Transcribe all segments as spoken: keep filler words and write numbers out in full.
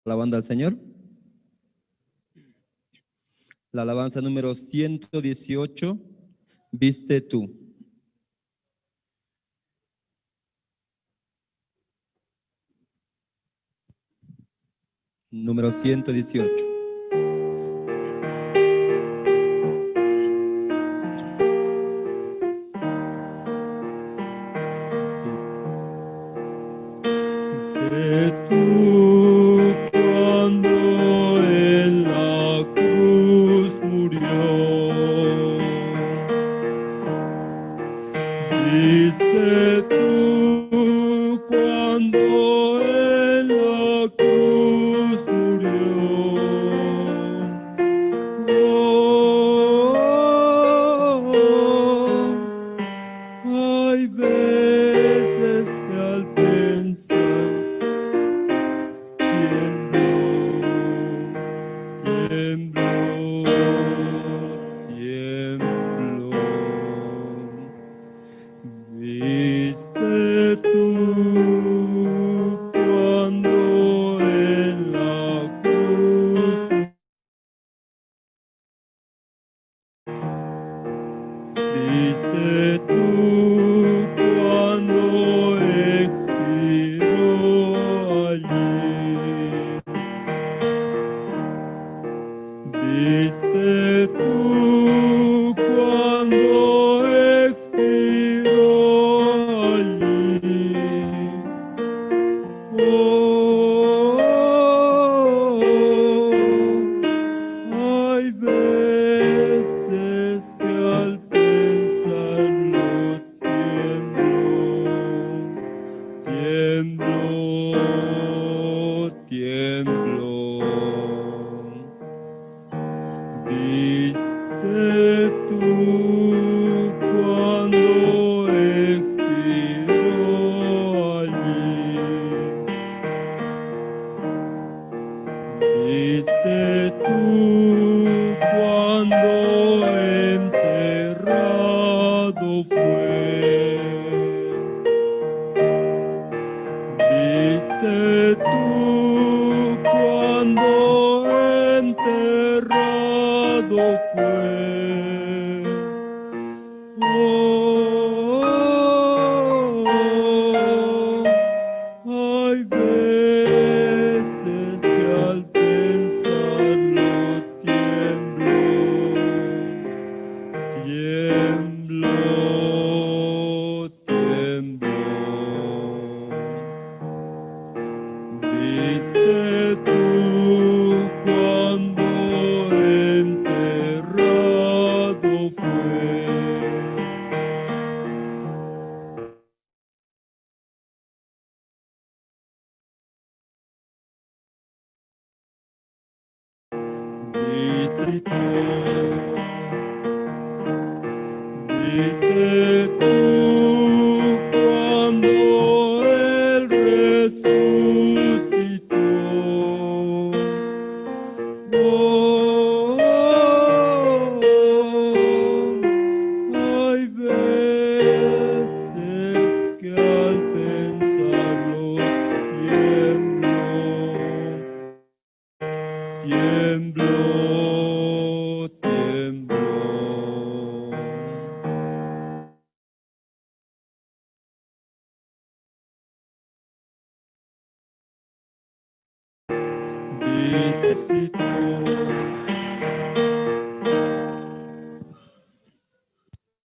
Alabando al Señor. La alabanza número ciento dieciocho, viste tú. Número ciento dieciocho. Que tú cuando en la cruz murió, viste tú cuando en la cruz murió. Oh, oh, oh. Hay veces que al pensar tiemblo, tiemblo, tiemblo. Viste tú cuando en la cruz Viste tú cuando expiró allí. Viste tú cuando expiró allí. Oh, hay veces que al pensarlo tiemblo, tiemblo, tiemblo. Viste tú cuando expiró allí. Viste tú cuando enterrado fue. Viste tú cuando enterrado fue. Oh, hay veces que al pensarlo tiemblo, tiemblo, tiemblo. Viste tú cuando enterrado fue. Viste tú, viste tú cuando él resucitó. Oh, hay veces que al pensarlo tiemblo, tiemblo, tiemblo.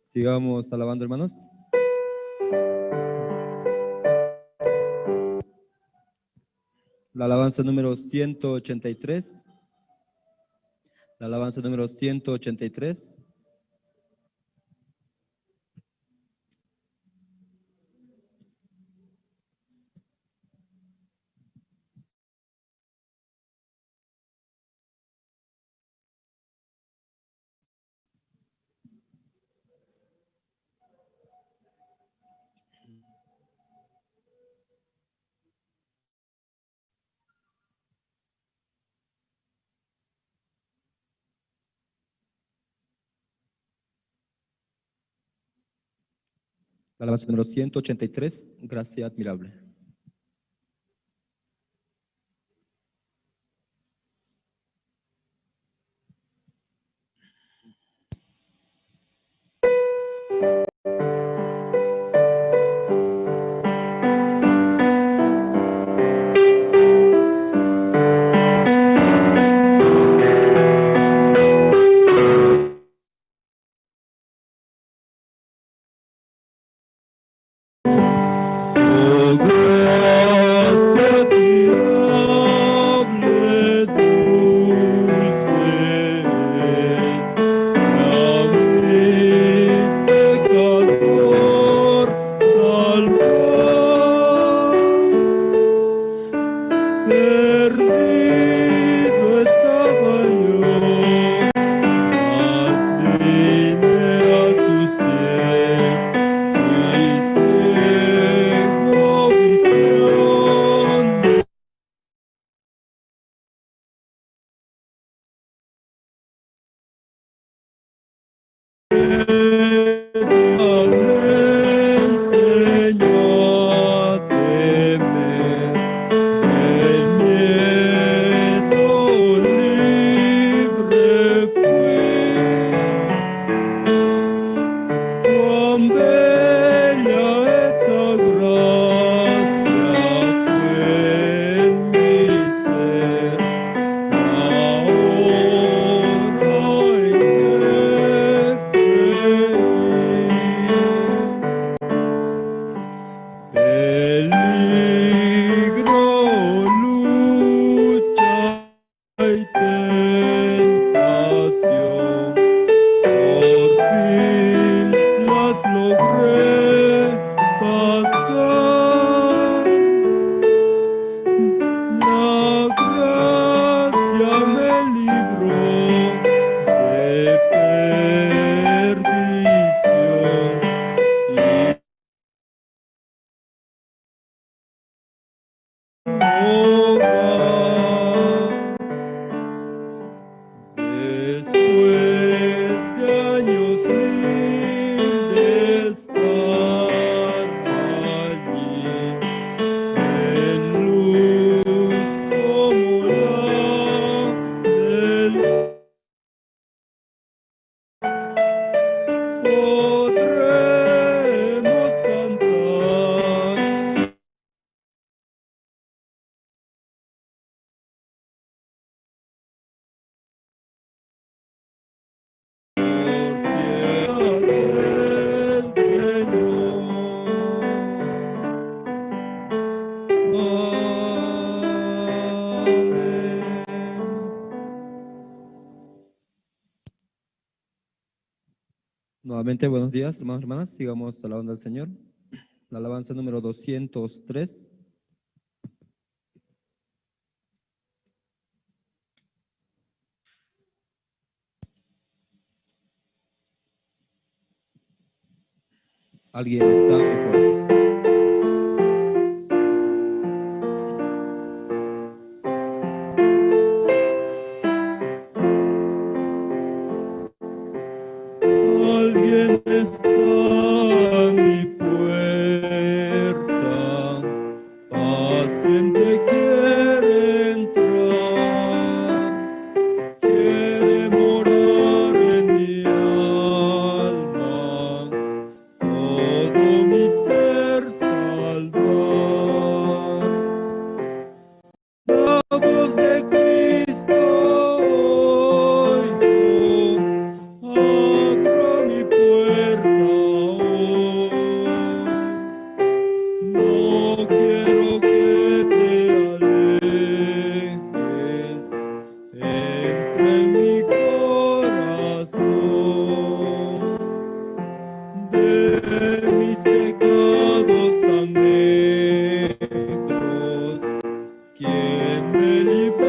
Sigamos alabando, hermanos. La alabanza número ciento ochenta y tres. La alabanza número ciento ochenta y tres. La alabanza número ciento ochenta y tres, gracia admirable. Bella esa gracia fue en mi ser, la hora en que creí. Peligro, lucha y tentación, por fin las logré pasar. La gracia me libró de perdición y Jehová. Después de años mil de estar allí, en luz como la del podremos cantar. Por tierras del Señor. Amén. Nuevamente, buenos días, hermanos, hermanas. Sigamos alabando al Señor. La alabanza número doscientos tres. Alguien está a mi puerta. Alguien está a mi puerta, paciente quiere entrar, quiere morar en mi alma, todo mi ser salvar. La voz de Cristo oigo, abro mi puerta hoy. No quiero que te alejes, entra en mi corazón. De mis pecados tan negros, ¿quién me libertará?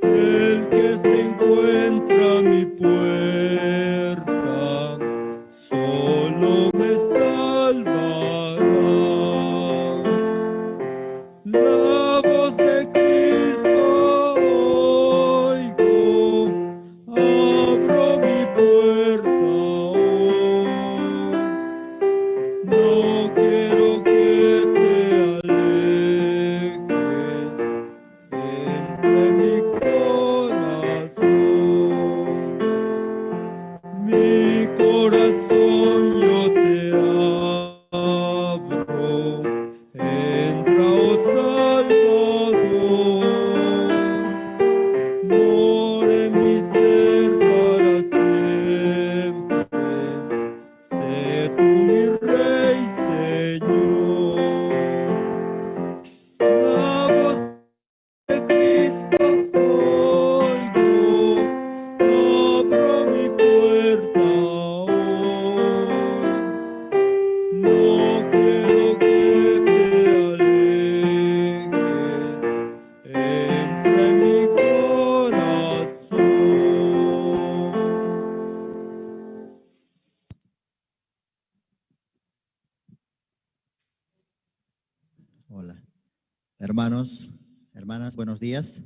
El que se encuentra a mi puerta, solo me salvará. La voz de Cristo oigo, abro mi puerta hoy. No quiero que te alejes, entra en mi corazón. Mi corazón yo te abro, entra, oh Salvador, mora en mi ser para siempre, sé tú mi Rey, Señor. La voz de Cristo oigo, abro mi puerta hoy. No quiero que te alejes, entra en mi corazón. Hola. Hermanos, hermanas, buenos días.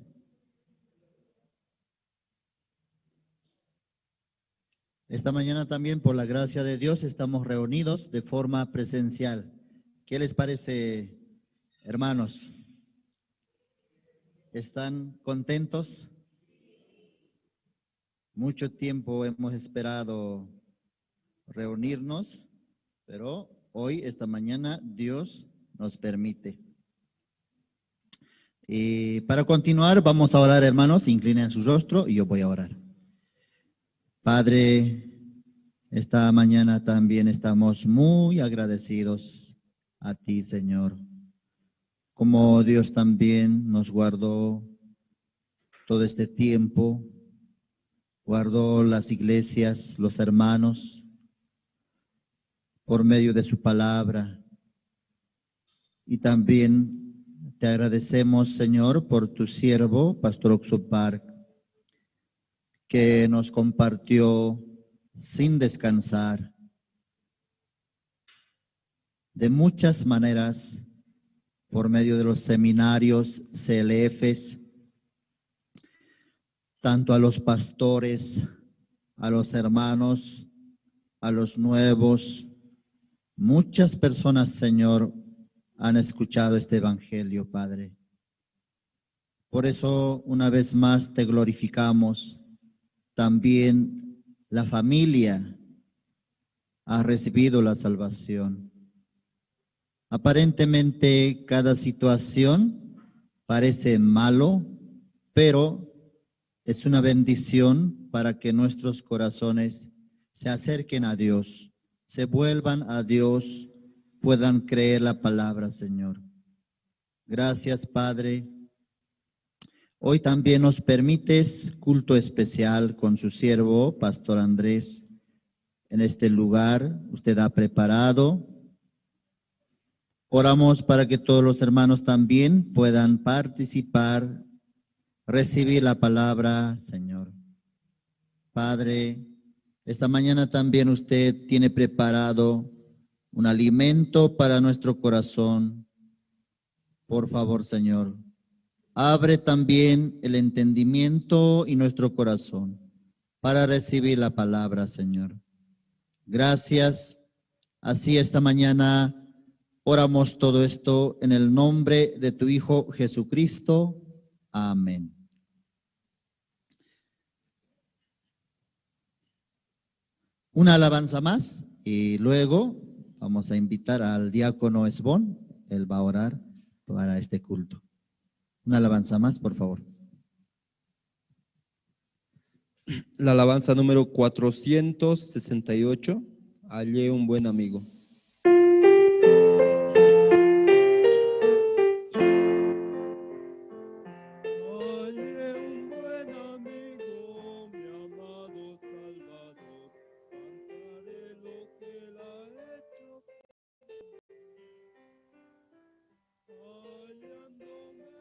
Esta mañana también, por la gracia de Dios, estamos reunidos de forma presencial. ¿Qué les parece, hermanos? ¿Están contentos? Mucho tiempo hemos esperado reunirnos, pero hoy, esta mañana, Dios nos permite. Y para continuar, vamos a orar, hermanos. Inclinen su rostro y yo voy a orar. Padre, esta mañana también estamos muy agradecidos a ti, Señor. Como Dios también nos guardó todo este tiempo, guardó las iglesias, los hermanos, por medio de su palabra. Y también te agradecemos, Señor, por tu siervo, Pastor Oxo Park, que nos compartió sin descansar de muchas maneras por medio de los seminarios, C L Fs, tanto a los pastores, a los hermanos, a los nuevos. Muchas personas, Señor, han escuchado este evangelio, Padre. Por eso, una vez más, te glorificamos. También la familia ha recibido la salvación. Aparentemente, cada situación parece malo, pero es una bendición para que nuestros corazones se acerquen a Dios, se vuelvan a Dios, puedan creer la palabra, Señor. Gracias, Padre. Hoy también nos permites culto especial con su siervo, Pastor Andrés, en este lugar. Usted ha preparado. Oramos para que todos los hermanos también puedan participar, recibir la palabra, Señor. Padre, esta mañana también usted tiene preparado un alimento para nuestro corazón. Por favor, Señor, abre también el entendimiento y nuestro corazón para recibir la palabra, Señor. Gracias. Así esta mañana oramos todo esto en el nombre de tu Hijo Jesucristo. Amén. Una alabanza más y luego vamos a invitar al diácono Esbón. Él va a orar para este culto. Una alabanza más, por favor. La alabanza número cuatrocientos sesenta y ocho, Hallé un buen amigo. Hallé un buen amigo, mi amado Salvador, cantaré lo que él ha hecho. Hallándome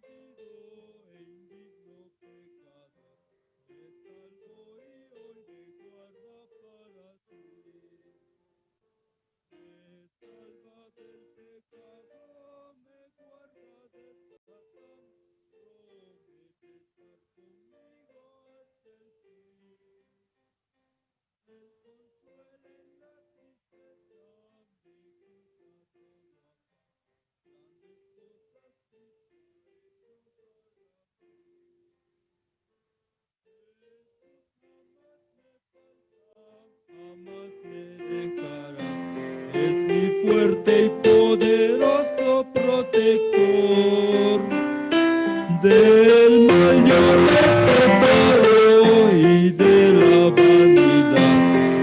perdido e indigno pecador, me salvó y hoy me guarda para sí. Me salva del pecado, me guarda de Satán, promete estar conmigo hasta el fin. Él consuela en la tristeza, me quita toda paz, grandes cosas hizo Jesús para mí. Jesús jamás me falta, jamás me dejará. Es mi fuerte y poderoso protector. Del mal yo me separo y de la vanidad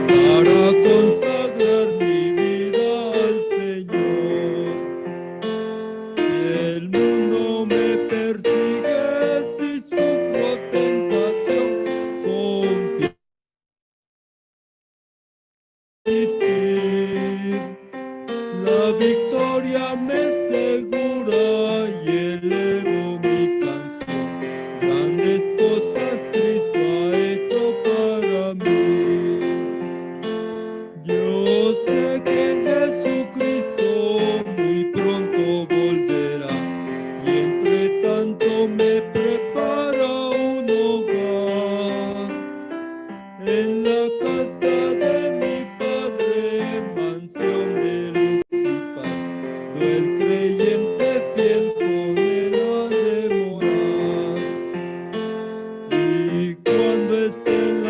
para consagrar mi vida al Señor. Si el mundo me persigue, si sufro tentación, confío resistir. La victoria me asegura y elevo mi canción. Grandes cosas Cristo ha hecho para mí. Yo sé que Jesucristo muy pronto volverá y entre tanto me prepara un hogar. En la casa de mi Padre, mansión de luz y paz, yo el creyente fiel con él ha de morar. Y cuando esté en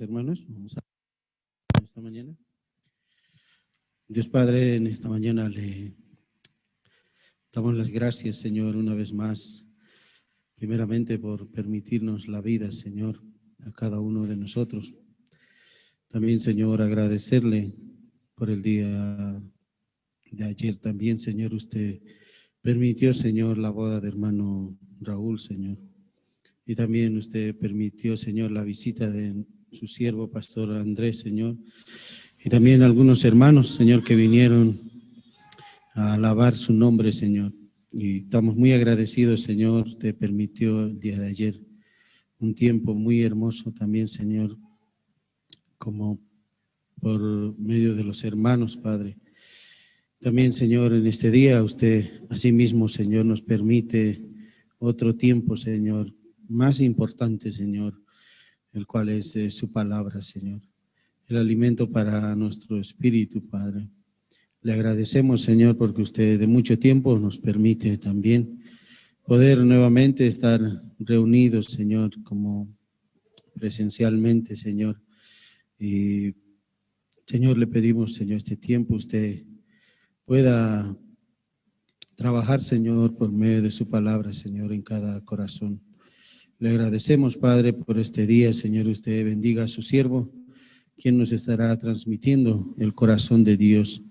hermanos. Vamos a esta mañana. Dios Padre, en esta mañana le damos las gracias, Señor, una vez más, primeramente por permitirnos la vida, Señor, a cada uno de nosotros. También, Señor, agradecerle por el día de ayer también, Señor, usted permitió, Señor, la boda de hermano Raúl, Señor. Y también usted permitió, Señor, la visita de su siervo, pastor Andrés, Señor. Y también algunos hermanos, Señor, que vinieron a alabar su nombre, Señor. Y estamos muy agradecidos, Señor. Usted permitió el día de ayer un tiempo muy hermoso también, Señor, como por medio de los hermanos, Padre. También, Señor, en este día, usted asimismo, Señor, nos permite otro tiempo, Señor, más importante, Señor, el cual es, eh, su palabra, Señor, el alimento para nuestro espíritu, Padre. Le agradecemos, Señor, porque usted de mucho tiempo nos permite también poder nuevamente estar reunidos, Señor, como presencialmente, Señor. Y, Señor, le pedimos, Señor, este tiempo usted pueda trabajar, Señor, por medio de su palabra, Señor, en cada corazón. Le agradecemos, Padre, por este día, Señor. Usted bendiga a su siervo, quien nos estará transmitiendo el corazón de Dios,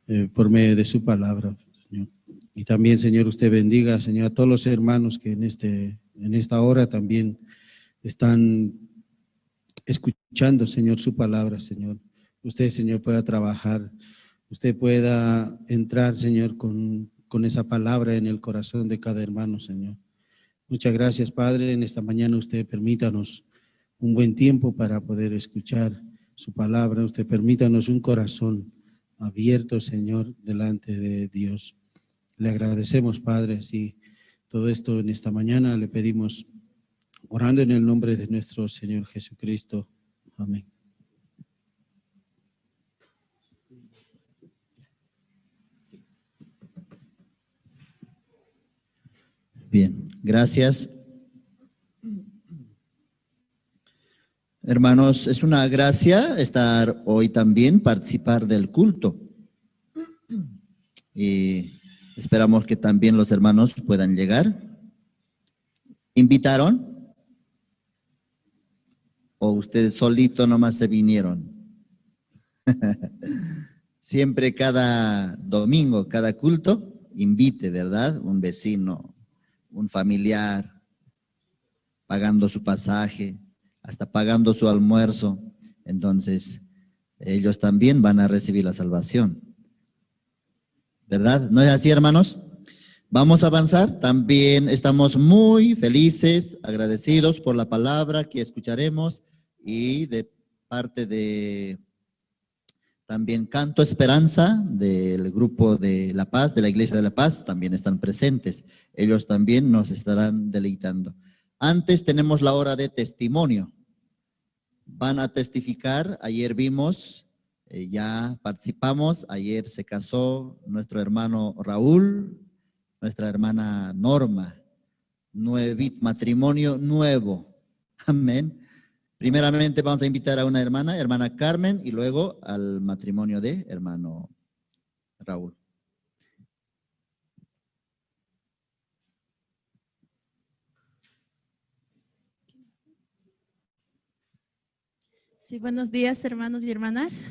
eh, por medio de su palabra, Señor. Y también, Señor, usted bendiga, Señor, a todos los hermanos que en este, en esta hora también están escuchando, Señor, su palabra, Señor. Usted, Señor, pueda trabajar, usted pueda entrar, Señor, con, con esa palabra en el corazón de cada hermano, Señor. Muchas gracias, Padre. En esta mañana usted permítanos un buen tiempo para poder escuchar su palabra. Usted permítanos un corazón abierto, Señor, delante de Dios. Le agradecemos, Padre, así todo esto en esta mañana le pedimos orando en el nombre de nuestro Señor Jesucristo. Amén. Bien, gracias. Hermanos, es una gracia estar hoy también, participar del culto. Y esperamos que también los hermanos puedan llegar. ¿Invitaron? ¿O ustedes solito nomás se vinieron? Siempre cada domingo, cada culto, invite, ¿verdad? Un vecino, un familiar, pagando su pasaje, hasta pagando su almuerzo. Entonces, ellos también van a recibir la salvación. ¿Verdad? ¿No es así, hermanos? Vamos a avanzar. También estamos muy felices, agradecidos por la palabra que escucharemos y de parte de también Canto Esperanza del grupo de La Paz, de la Iglesia de La Paz, también están presentes. Ellos también nos estarán deleitando. Antes tenemos la hora de testimonio. Van a testificar, ayer vimos, eh, ya participamos, ayer se casó nuestro hermano Raúl, nuestra hermana Norma. Nuevit, matrimonio nuevo. Amén. Primeramente vamos a invitar a una hermana, hermana Carmen, y luego al matrimonio de hermano Raúl. Sí, buenos días, hermanos y hermanas.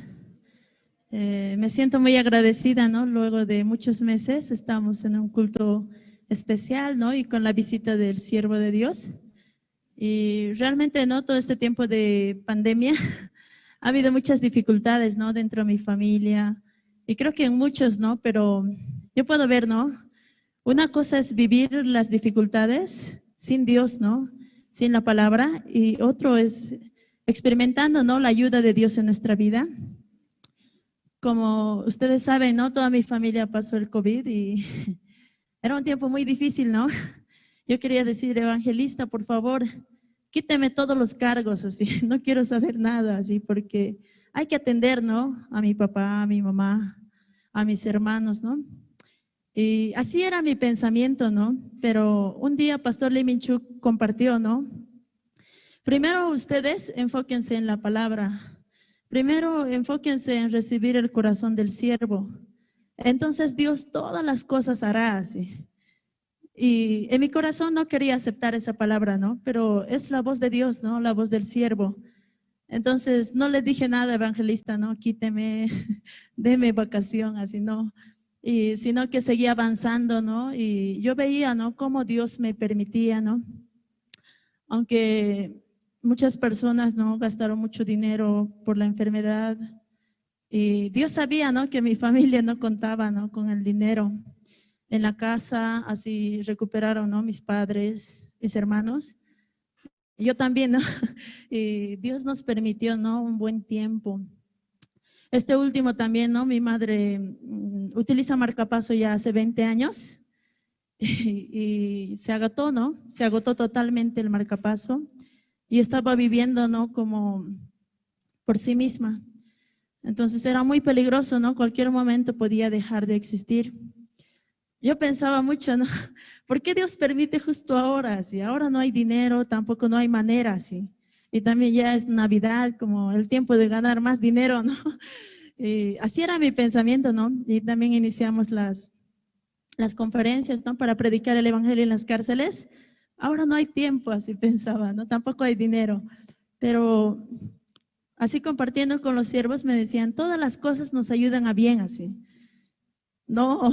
Eh, me siento muy agradecida, ¿no? Luego de muchos meses estamos en un culto especial, ¿no? Y con la visita del siervo de Dios. Y realmente, ¿no? Todo este tiempo de pandemia ha habido muchas dificultades, ¿no? Dentro de mi familia. Y creo que en muchos, ¿no? Pero yo puedo ver, ¿no? Una cosa es vivir las dificultades sin Dios, ¿no? Sin la palabra. Y otro es experimentando, ¿no? La ayuda de Dios en nuestra vida. Como ustedes saben, ¿no? Toda mi familia pasó el COVID y era un tiempo muy difícil, ¿no? Yo quería decir, evangelista, por favor, quíteme todos los cargos, así, no quiero saber nada, así, porque hay que atender, ¿no? A mi papá, a mi mamá, a mis hermanos, ¿no? Y así era mi pensamiento, ¿no? Pero un día Pastor Lee Minchuk compartió, ¿no? Primero ustedes enfóquense en la palabra. Primero enfóquense en recibir el corazón del siervo. Entonces Dios todas las cosas hará así. Y en mi corazón no quería aceptar esa palabra, ¿no? Pero es la voz de Dios, ¿no? La voz del siervo. Entonces no le dije nada, evangelista, ¿no? Quíteme, deme vacación, así no. Y sino que seguía avanzando, ¿no? Y yo veía, ¿no? Cómo Dios me permitía, ¿no? Aunque muchas personas, ¿no? Gastaron mucho dinero por la enfermedad. Y Dios sabía, ¿no? Que mi familia no contaba, ¿no? Con el dinero. En la casa, así recuperaron, ¿no? Mis padres, mis hermanos. Yo también, ¿no? Y Dios nos permitió, ¿no? Un buen tiempo. Este último también, ¿no? Mi madre mm, utiliza marcapaso ya hace veinte años y, y se agotó, ¿no? Se agotó totalmente el marcapaso y estaba viviendo, ¿no? Como por sí misma. Entonces era muy peligroso, ¿no? Cualquier momento podía dejar de existir. Yo pensaba mucho, ¿no? ¿Por qué Dios permite justo ahora? Si ahora no hay dinero, tampoco no hay manera, ¿sí? Y también ya es Navidad, como el tiempo de ganar más dinero, ¿no? Y así era mi pensamiento, ¿no? Y también iniciamos las, las conferencias, ¿no? Para predicar el evangelio en las cárceles. Ahora no hay tiempo, así pensaba, ¿no? Tampoco hay dinero. Pero así compartiendo con los siervos me decían, todas las cosas nos ayudan a bien, así. No,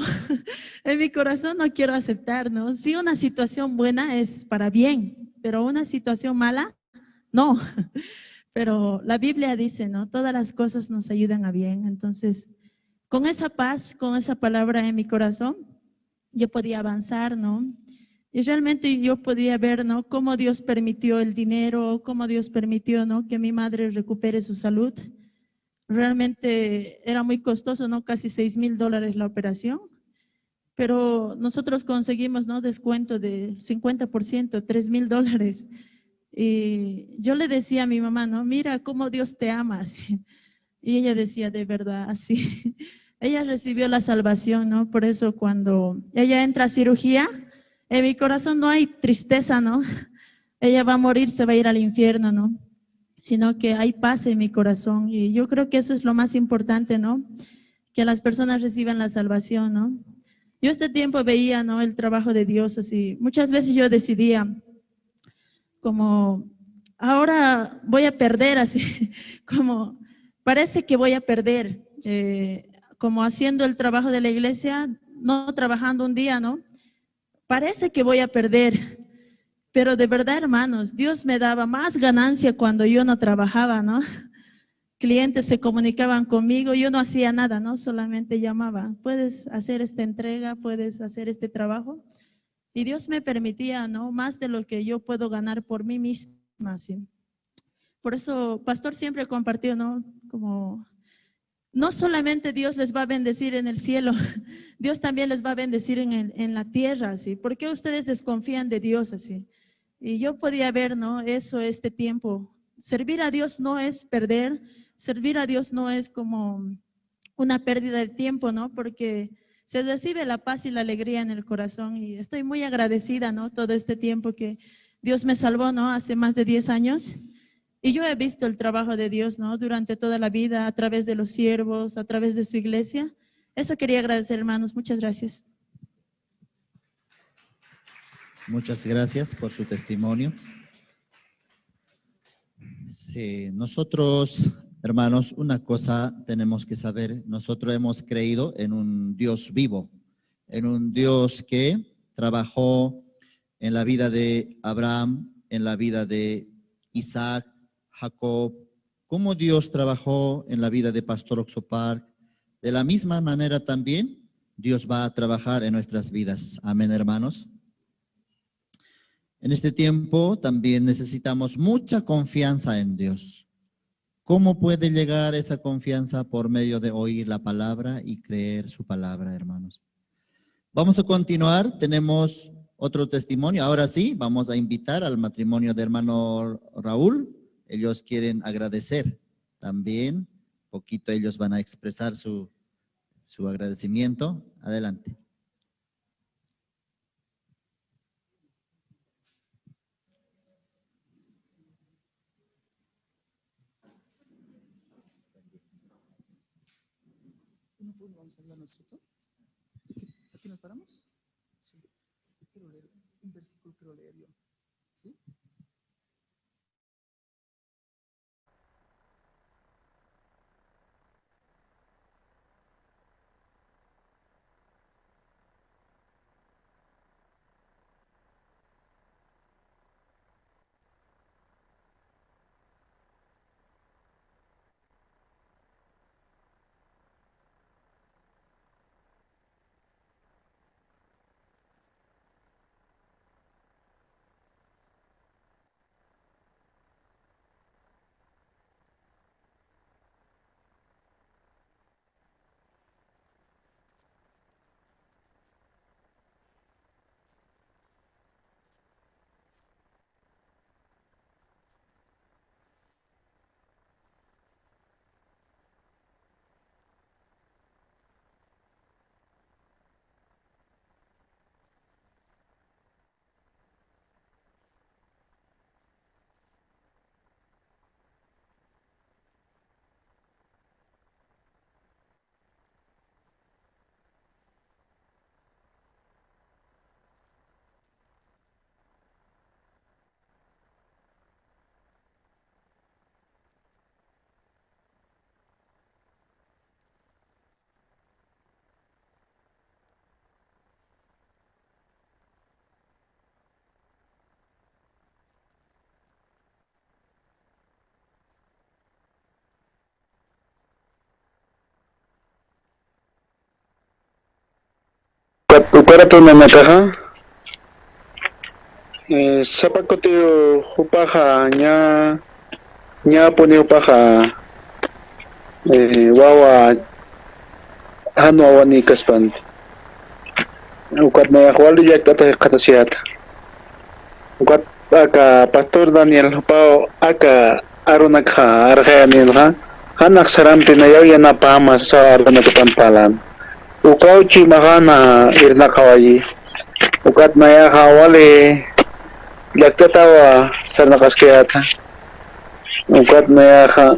en mi corazón no quiero aceptar, ¿no? Si una situación buena es para bien, pero una situación mala, no. Pero la Biblia dice, ¿no? Todas las cosas nos ayudan a bien. Entonces, con esa paz, con esa palabra en mi corazón, yo podía avanzar, ¿no? Y realmente yo podía ver, ¿no? Cómo Dios permitió el dinero, cómo Dios permitió, ¿no? Que mi madre recupere su salud. Realmente era muy costoso, ¿no? Casi seis mil dólares la operación, pero nosotros conseguimos, ¿no? Descuento de cincuenta por ciento, tres mil dólares. Y yo le decía a mi mamá, ¿no? Mira cómo Dios te ama. Y ella decía, de verdad, así. Ella recibió la salvación, ¿no? Por eso cuando ella entra a cirugía, en mi corazón no hay tristeza, ¿no? Ella va a morir, se va a ir al infierno, ¿no? Sino que hay paz en mi corazón. Y yo creo que eso es lo más importante, ¿no? Que las personas reciban la salvación, ¿no? Yo este tiempo veía, ¿no? El trabajo de Dios así. Muchas veces yo decidía, como, ahora voy a perder así, como, parece que voy a perder, eh, como haciendo el trabajo de la iglesia, no trabajando un día, ¿no? Parece que voy a perder, pero de verdad, hermanos, Dios me daba más ganancia cuando yo no trabajaba, ¿no? Clientes se comunicaban conmigo, yo no hacía nada, ¿no? Solamente llamaba, puedes hacer esta entrega, puedes hacer este trabajo. Y Dios me permitía, ¿no? Más de lo que yo puedo ganar por mí misma, ¿sí? Por eso, pastor siempre compartió, ¿no? Como no solamente Dios les va a bendecir en el cielo, Dios también les va a bendecir en, el- en la tierra, ¿sí? ¿Por qué ustedes desconfían de Dios así? Y yo podía ver, ¿no? Eso este tiempo. Servir a Dios no es perder, servir a Dios no es como una pérdida de tiempo, ¿no? Porque se recibe la paz y la alegría en el corazón y estoy muy agradecida, ¿no? Todo este tiempo que Dios me salvó, ¿no? Hace más de diez años. Y yo he visto el trabajo de Dios, ¿no? Durante toda la vida, a través de los siervos, a través de su iglesia. Eso quería agradecer, hermanos. Muchas gracias. Muchas gracias por su testimonio. Sí, nosotros, hermanos, una cosa tenemos que saber. Nosotros hemos creído en un Dios vivo, en un Dios que trabajó en la vida de Abraham, en la vida de Isaac, Jacob, cómo Dios trabajó en la vida de Pastor Oxo Park. De la misma manera también Dios va a trabajar en nuestras vidas. Amén, hermanos. En este tiempo también necesitamos mucha confianza en Dios. ¿Cómo puede llegar esa confianza? Por medio de oír la palabra y creer su palabra, hermanos. Vamos a continuar, tenemos otro testimonio. Ahora sí, vamos a invitar al matrimonio de hermano Raúl. Ellos quieren agradecer también. Poquito ellos van a expresar su, su agradecimiento. Adelante. Pues vamos a hablar nosotros. Aquí, aquí nos paramos. Sí. Quiero leer un versículo, quiero leer yo. ¿Sí? Ukat, ukaratu nanakaxa, eh, sapa kutiw jupaxa ña, ñapuni jupaxa, eh, wawa jan wawanïkaspan. Ukat nayax wali llakt'ata jikxatasiyäta. Ukat aka pastor Daniel jupaw aka arunakxa arxayanïnxa, janax sarampi nayaw yanapäma sasaw arunakapan parlan. Ukaw chuymaxana irnaqawayi. Ukat nayaxa wali llakt'atawa sarnaqaskayäta. Ukat nayaxa,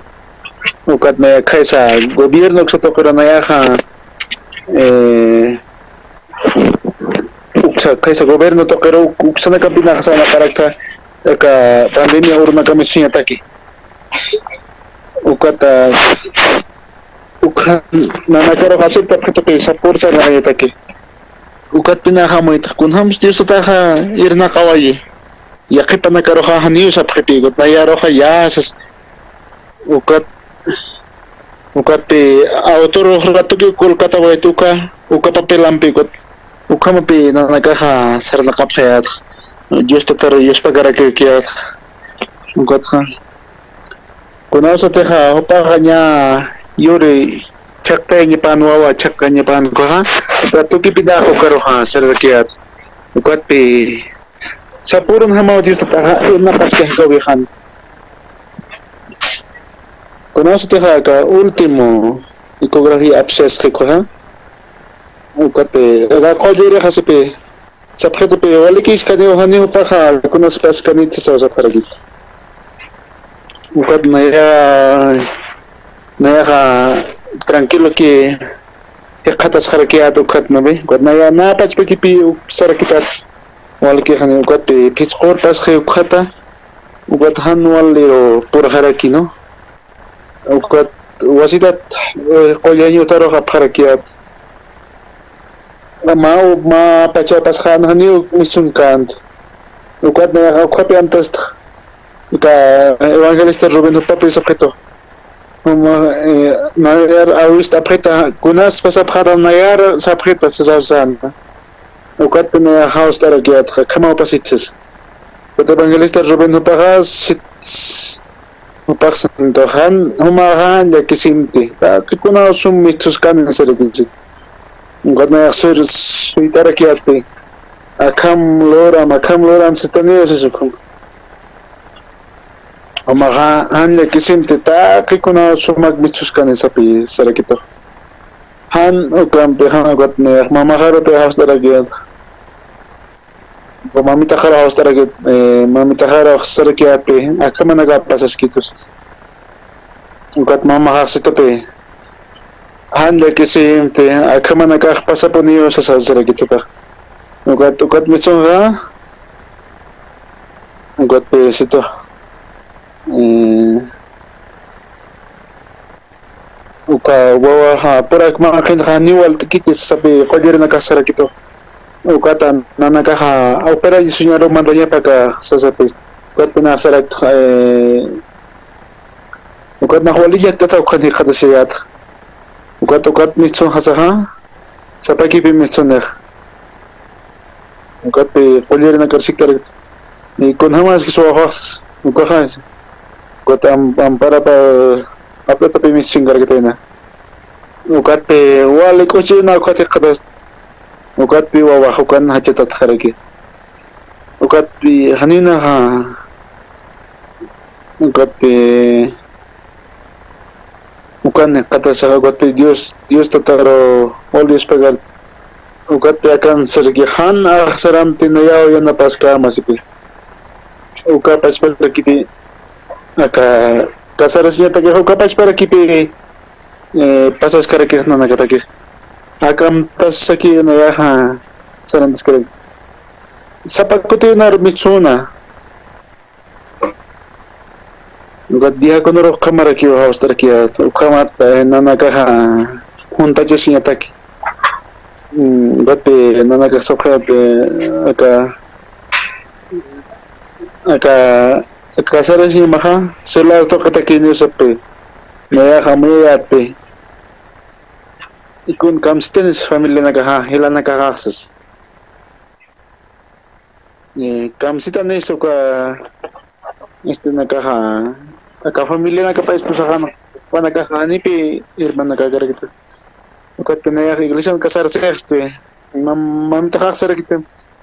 ukat naya khaysa gobierno uksa tuqiru nayaxa, eh, uksa, khaysa gobierno tuqiru uk-, uksanakapinaxa sarnaqarakta, aka pandemia urunakami suñataki. Ukata, ukxa nanakarux aceptapxituqi sapürsa sarnaqayataki. Ukatpinaxa amuytaq, kunjams Diostataxa irnaqawayi. Yaqhipanakaruxa janiw sapxipi, ukat nayaruxa yäsas. Ukat, ukatpi autor ratuki Kolkata wayt uka, uka papelampi ukat. Ukhamapi nanakaxa sarnaqapxayätxa. Diostatar yuspakarakirkiyätxa. Ukatxa. Kunawsatixa jupaxa ña yuri chhaqtayañapan wawa chhaqtayañapan ukaxa. Ratukipinaxa ukaruxa sarnaqayät. Ukatpi sapürunjamaw Diostataxa irnaqaskayätxa. Kunawsatixa aka último ecografía apsasxi ukaxa. Ukatpi, aka qullirixasipi, sapxitupi, walikïskaniw janiw jupaxa, kunaspas kaniti saw sapxarakit. Ukat naya, nayaxa tranquiloki jikxatasxarakiyät ukat nawi. Ukat naya nä pachpakipi sarakitat. Walki jani ukatpi phisqurpasxi ukata. Ukat jan waliru purxaraki, ¿no? Ukat wasitat, eh, qullañ utarux apxarakiyät. Mä, mä pachaw pasxän janiw mistsunkänti. Ukat nayaxa ukhapi amtastxa. Aka evangelista Rubén jupapi sapxitu. Juma, eh, nayar awist'apxita, kunaspa sapxäta nayar sapxita sasaw sänwa. Ukatpi nayax jawst'arakiyätxa, akhamaw pasitsa. Ukat evangelista Rubén jupaxa sit-, jupax santo jan, jumaxa llakisinti. Taqikunaw sum mistsuskani sarakinsi. Ukat nayax sur, suyt'arakiyätpi. Akham luram, akham luram sitaniw sisukuma. Jumaxa jan llakisinti, taqikunaw sumak mistsuskani sapi sarakitux. Jan ukampi, jan ukat nayax mamaxarupi jawst'arakiyät. Mamitaxaru jawst'arakit, eh, mamitaxaru sarakiyätpi, akhamanak pasaskitu sas. Ukat mamaxax situpi, Jan llakisimti, akhamanakax pasapuniw sasasarakitu ukax. Ukat, ukat misunxa, ukat pisito. Eh, uka wawaxa purak manqhinxa niwal t'ikiti sasapi qullirinakax sarakitu. Ukata nanakaxa operañasuñaru mantañapaka sasapis. Ukat pinax sarakta, eh, ukat nax wali llakt'ata ukhan jikxatasiyäta. Ukat, ukat misunxasaxa, sapakipi misunix. Ukatpi qullirinakar siktarakta. Y kunjamaskis wawaxas, ukaxa. Ukat am-, amparapa apt'atapi misunkarakta ina. Ukatpi wali k'uchina ukat jikxatasta. Ukatpi wawax ukan jachatatxaraki. Ukatpi janinaxa, ukatpi ukan jikxatasaxa, ukatpi Dios, Dios Tataru wal Dios pagar. Ukatpi akan saraki jan axsaramti nayaw yanapaskäma sipi. Uka pachparakipi, aka casarasiñatakix uka pachparakipi, eh, pasaskarakix nanakatakix. Akamtasaki nayaxa sarantaskarak. Sapa kutinar misuna. Ukat diaconor ukhamaraki jawst'araki, ukhamat, eh, nanakaxa juntachasiñataki. Mm, ukat, eh, nanakax sapxayat, eh, aka, aka, aka casarasiñamaxa, celular tuqitaki niw sapxi. Nayaxa amuyayätpi. Y kun kamsitanis familianakaxa, jilanakaxaxsas. Eh, kamsitanis uka, este, nakaxa, aka familianakapa esposaxan, jupanakaxa, janipi hermanakakarakta. Ukatpi nayax iglesian casarasixti, mam-, mamitaxax sarakiti,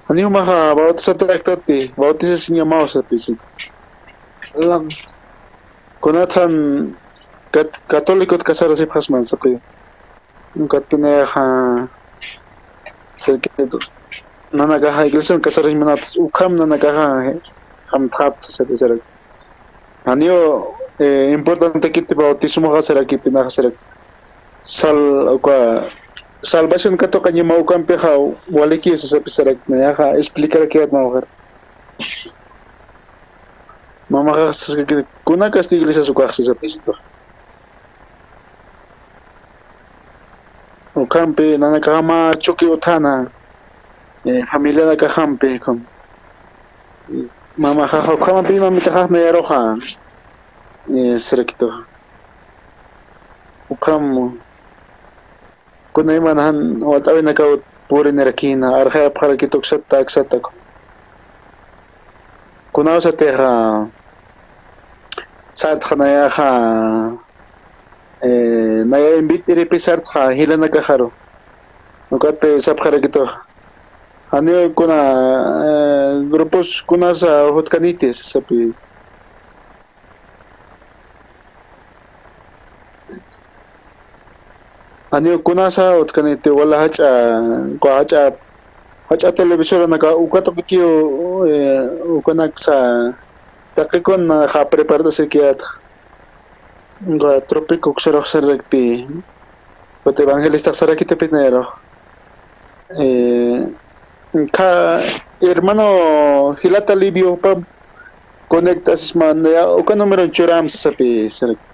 janiw jumaxa bautizatäktati, bautizasiñamaw sapisit. Kunatsan cat-, católicot casarasipxasman sapi. Ukatpi nayaxa, sirkit, nanakaxa iglesian casarasiñamanatas, ukham nanakaxa, jamtxapta sapi sarak. Janiw, eh, importantekiti bautismoxa sarakipinaxa sarak. Sal-, uka, salvación katuqañama ukampixa, waliki sasapi sarak, nayaxa, explicarakiyät mamaxar. Mamaxax saskakiti, kunakasti iglesias ukax sasapisitu. Ukhampi nanakaxa mä chuki uthana, eh, familianakaxampi, ukham. Mamaxax ukhamampi mamitaxax nayaruxa, eh, sarakitu. Ukham, kunayman jan wat'awinakaw purinirakïna, arxayapxarakitu uksata, aksata. Kunawsatixa, sartxa nayaxa, eh, naya invit'iripi sartxa jilanakaxaru. Ukatpi sapxarakitu, janiw kuna, eh, grupos kunasa jutkaniti sasapi. Janiw kunasa utkaniti, wala jach'a, uka jach'a, jach'a televisoranaka uka tuqikiw, eh, ukanaksa taqikun ja prepart'asikiyät. Uka Trópico uksarux sarakti, ukat evangelista sarakitupinirux. Eh, ka hermano jilata Livio pam conectasisman, ya, uka número churam sasapi sarakti.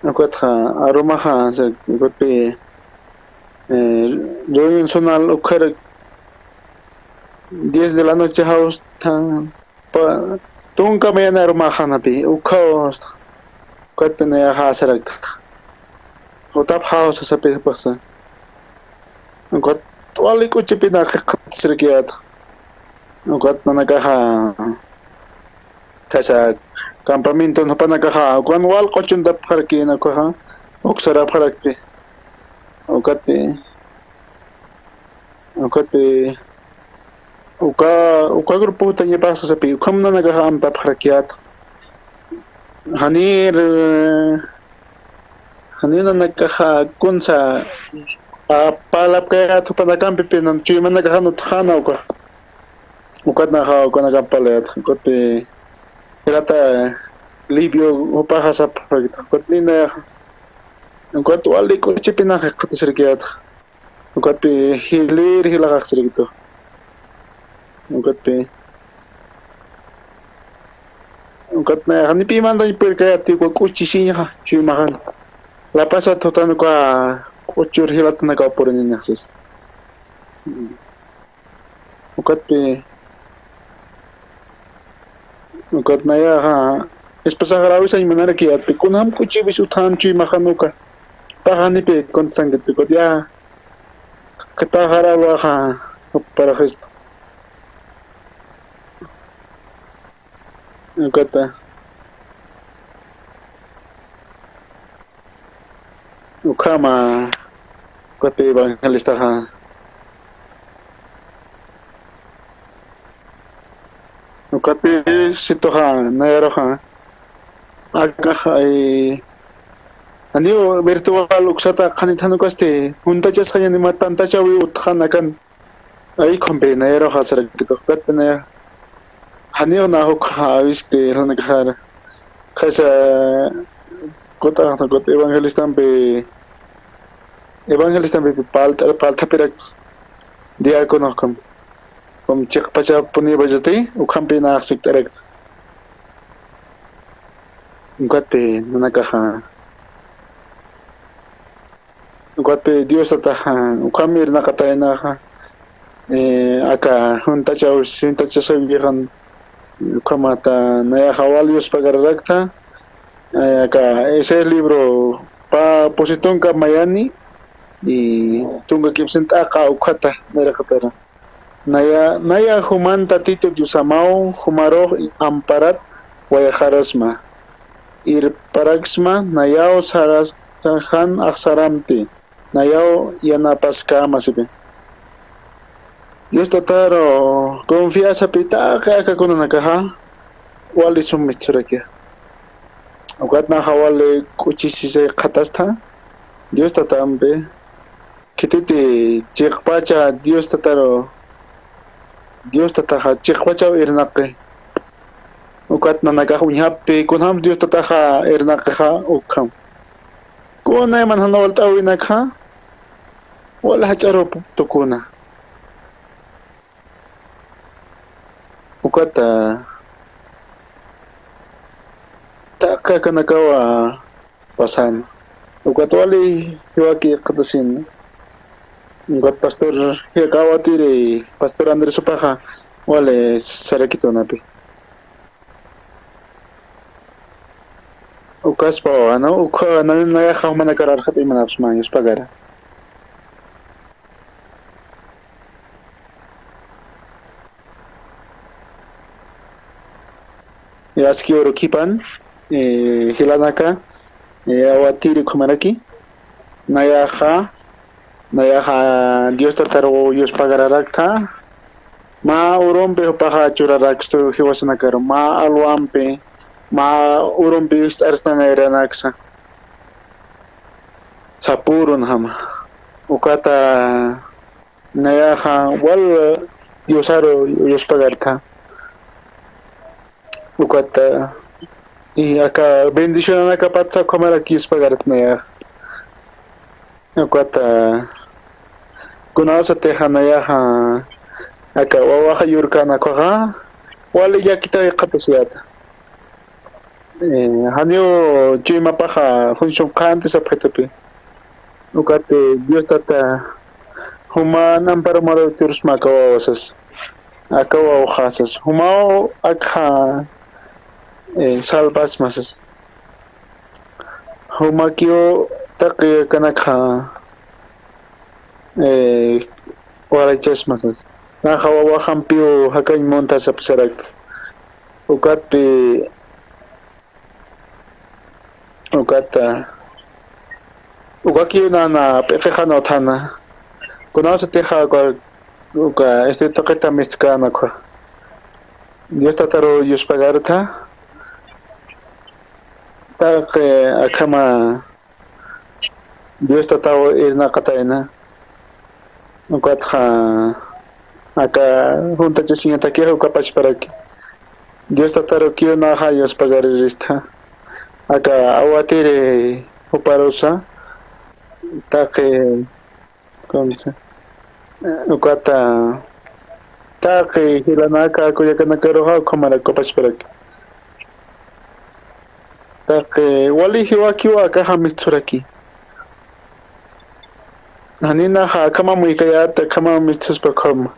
Ukatxa, arumaxa, sarakti, ukatpi, eh, reunión zonal ukharak diez de la noche jawsthan, pa, tunka mañana arumaxanapi, ukhaw, ukatpi nayaxa sarakta. Jutapxaw sasapi jupaxsa. Ukat wali k'uchipina qillqatasirkiyät. Ukat nanakaxa, kasa campamenton jupanakaxa, ukan wal q'uchuntapxarakïna ukaxa, uksarapxarakpi. Ukatpi, ukatpi, uka, uka grupo jutañapax sasapi, ukham nanakaxa amtapxarakiyät. Janir, janiw nanakaxa kunsa, a, parlapkayät jupanakampi, pï nan chuymanakaxan utjäna uka. Ukat naxa, ukanakamp parlayät, ukatpi, jilata Livio jupaxa sapxarakta, ukat nina, Ukat wali k'uchipinax jikxatasirkiyätxa. Ukatpi jilir jilaxaxsirkitu. Ukatpi. Ukat nayaxa janipi mantañ purkayäti uka k'uchisiñxa chuymaxan. La Paz jutan uka k'uchur jilatanakaw purininaxsis. Ukatpi, ukat nayaxa, espasaxarawisañ munarkiyätpi, kunjam k'uchiwis utjan chuymaxan uka. Paxanipi contestankit, ukat ya, qhipaxarawlaxa, juparaxista. Ukata. Ukhama, ukat evangelistaxa. Ukat situxa, nayaruxa. Akaxa, eh, janiw virtual uksata qhanithan ukasti, juntachasxañanima tantachawi utxanakan. Ay, khumpinayarux sarakituxkatpinaya. Janiw na jukxa awisti, runakaxara. Khasa, kut'axta, kut evangelistampi, evangelistampi palta, paltapirak diáconoxkam. Kum chiqpachapuniwayati, ukhampi naxsikt'arakta. Ukatpi, nanakaxa. Ukatpi Dios tataxa, ukham irnaqataynaxa, eh, aka juntachaw, juntachasaw viajan, ukhamata nayaxa wal yuspagararakta, eh, aka ese libro pa pusi tunka mayani, y tunka kimsint'aqa ukhata, nayraqatara. Naya, naya juman Tatitu Diosamaw, jumarux amparat wayxarasma. Irparaksma, nayaw sarasta jan axsarampi, nayaw yanapaskäma sipi. Dios tataru confiasapi taqi aka kunanakaxa, wali sumisturakixa. Ukat naxa wali k'uchisisay qhatasta, Dios tatampi, Khititi chiqpacha Dios tataru, Dios tataxa chiqpachaw irnaqi. Ukat nanakax uñjapi, kunjam Dios tataxa irnaqixa ukham. Kunayman jan walt'äwinakxa, wal jach'aru tukuna. Ukata, taqi akanakawa, pasan. Ukat wali jiwaki qhatasina. Ukat pastor, jiwaka awatiri, pastor Andrés upaxa, wali sarakitunapi. Ukaspa, ¿no? Ukha, na, nayaxa jumanakar arxat imanapsma, yuspagara. Yaski uru khipan, eh, jilanaka, eh, awatiri ukhamaraki. Nayaxa, nayaxa Dios tataru yuspagararakta. Mä urumpi jupaxa churarakstu jiwasanakaru. Mä alwampi, mä urumpi ist'arsna nayranaksa. Sapürunjama. Ukata nayaxa wal Diosaru yuspagarta. Ukata, y aka bendicionanakapatsa ukhamaraki yuspagarta nayaxa. Ukata, kunawsatixa nayaxa, aka wawaxa yurkänakxa, wali llakita jikxatasiyäta. Eh, janiw chuymapaxa función qhanti sapxitupi. Ukati Dios tata, juman amparumaru churasma aka wawasas. Aka wawxasas. Jumaw akxa, eh, salvasmasas. Jumakiw taqi akanakxa, eh, walachasmasas. Naxa wawaxampiw jakañ munta sapsarakta. Ukatpi, ukata, ukakiw nana p'iqixan uthana. Kunawsatixa uka, uka, este, tuqita miskänakxa. Dios tataru yuspagarta. Taqi akhama Dios tataw irnaqatayna. Ukatxa aka juntachasiñatakixa uka pachparaki. Dios tatarukiw naxa yuspagarirista. Aka awatiri juparusa, Taqi, ¿cómo se? Ukata, taqi jilanaka kullakanakaruxa ukhamaraki qupachparaki. Taqi wali jiwakiwa akaxa mistsuraki. Janinaxa akhama muykayäta, akhama mistsuspa ukhama.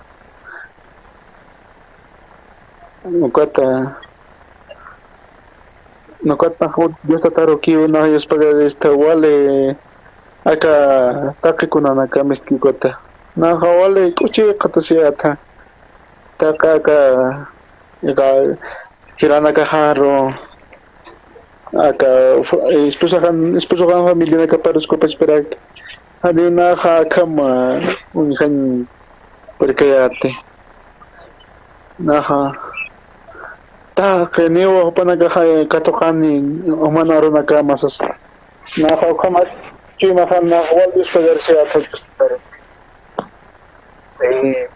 Ukata, ukata nax Dios Tatarukiw nax yuspagarista wali aka taqi kunanaka mistki ukata. Naxa wali k'uchi qhatasiyäta. Taqi aka, aka jilanakaxaru, aka fa-, esposaxan, esposaxan familianakaparus qupachparaki. Janiw naxa akham, ah, uñjañ purkayäti. Naxa. Taqi niwa jupanakaxa katuqani juman arunakama sasa. Naxa ukhamat chuymaxan naxa wal Dios pagarasiyäta. Eh,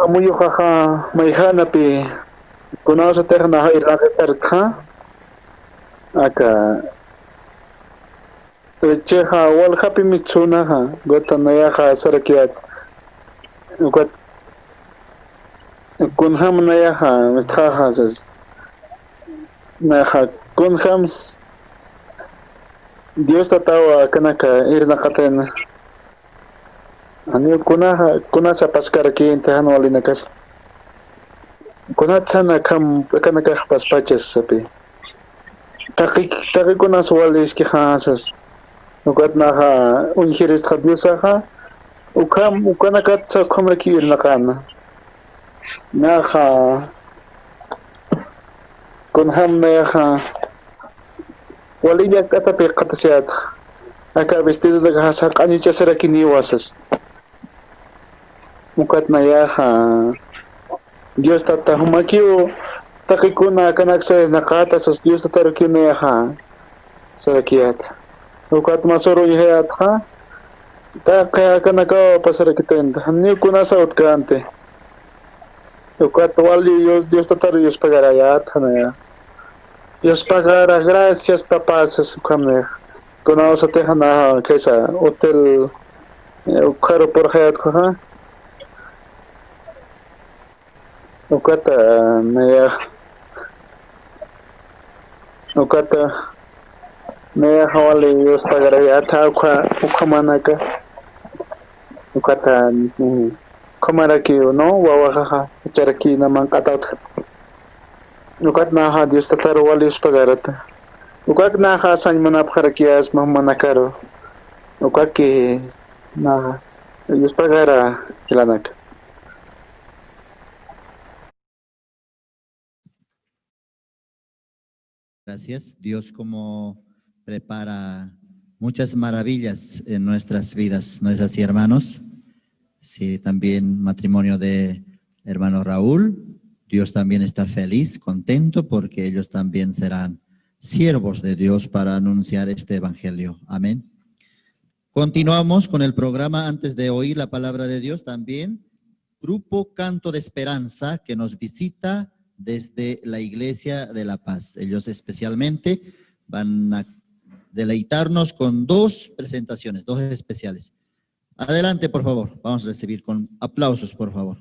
amuyuxaxa mayjänapi kunasatix naxa irnaqatarkxa. Aka lechexa waljapi mistsunaxa, ukata nayaxa sarakiyät. Ukat kunjam nayaxa mistxaxa sas. Nayaxa kunjams Dios Tatawa akanaka irnaqatayna. Janiw kunaxa, kunasa paskarakïnti jan walinakasa. Kunatsan akham, akanakax paspachas sapi. Taqi, taqi kunas wali iskixasas. Ukat naxa uñjiristxa Diosaxa. Ukham, ukanakatsa ukhamraki irnaqäna. Naxa, kunjam nayaxa, wali llakt'atapi qhatasiyätxa. Aka vestidonakaxasa q'añuchasarakiniwa sas. Ukat nayaxa, Dios Tata jumakiw, taqi kuna akanaksa irnaqäta sas Dios Tatarukiw nayaxa sarakiyäta. Ukat masür uñjayätxa, taqi akanakaw pasarakitayna, janiw kunasa utkänti. Ukat wali Dios, Dios Tataru yuspagarayät, janiya. Yuspagarä, gracias, papá, sas ukham nayax. Kunawsatix naxa, kaysa, hotel, eh, ukharu purxayät ukhaxa. Ukata, nayax. Ukata, nayax wali yuspagarayät ukha, ukhamanaka. Ukata, mm, ukhamaraki, ¿no? Wawaxaxa, icharaki naman q'atawtjat. Ukat naxa Dios Tataru wali yuspagarata. Ukat naxa sañ munapxarakiyäsma jumanakaru. Ukaki naxa yuspagara jilanaka. Gracias. Dios como prepara muchas maravillas en nuestras vidas, ¿no es así, hermanos? Sí, también matrimonio de hermano Raúl. Dios también está feliz, contento, porque ellos también serán siervos de Dios para anunciar este evangelio. Amén. Continuamos con el programa. Antes de oír la palabra de Dios, también Grupo Canto de Esperanza, que nos visita desde la iglesia de La Paz. Ellos especialmente van a deleitarnos con dos presentaciones, dos especiales. Adelante, por favor. Vamos a recibir con aplausos, por favor.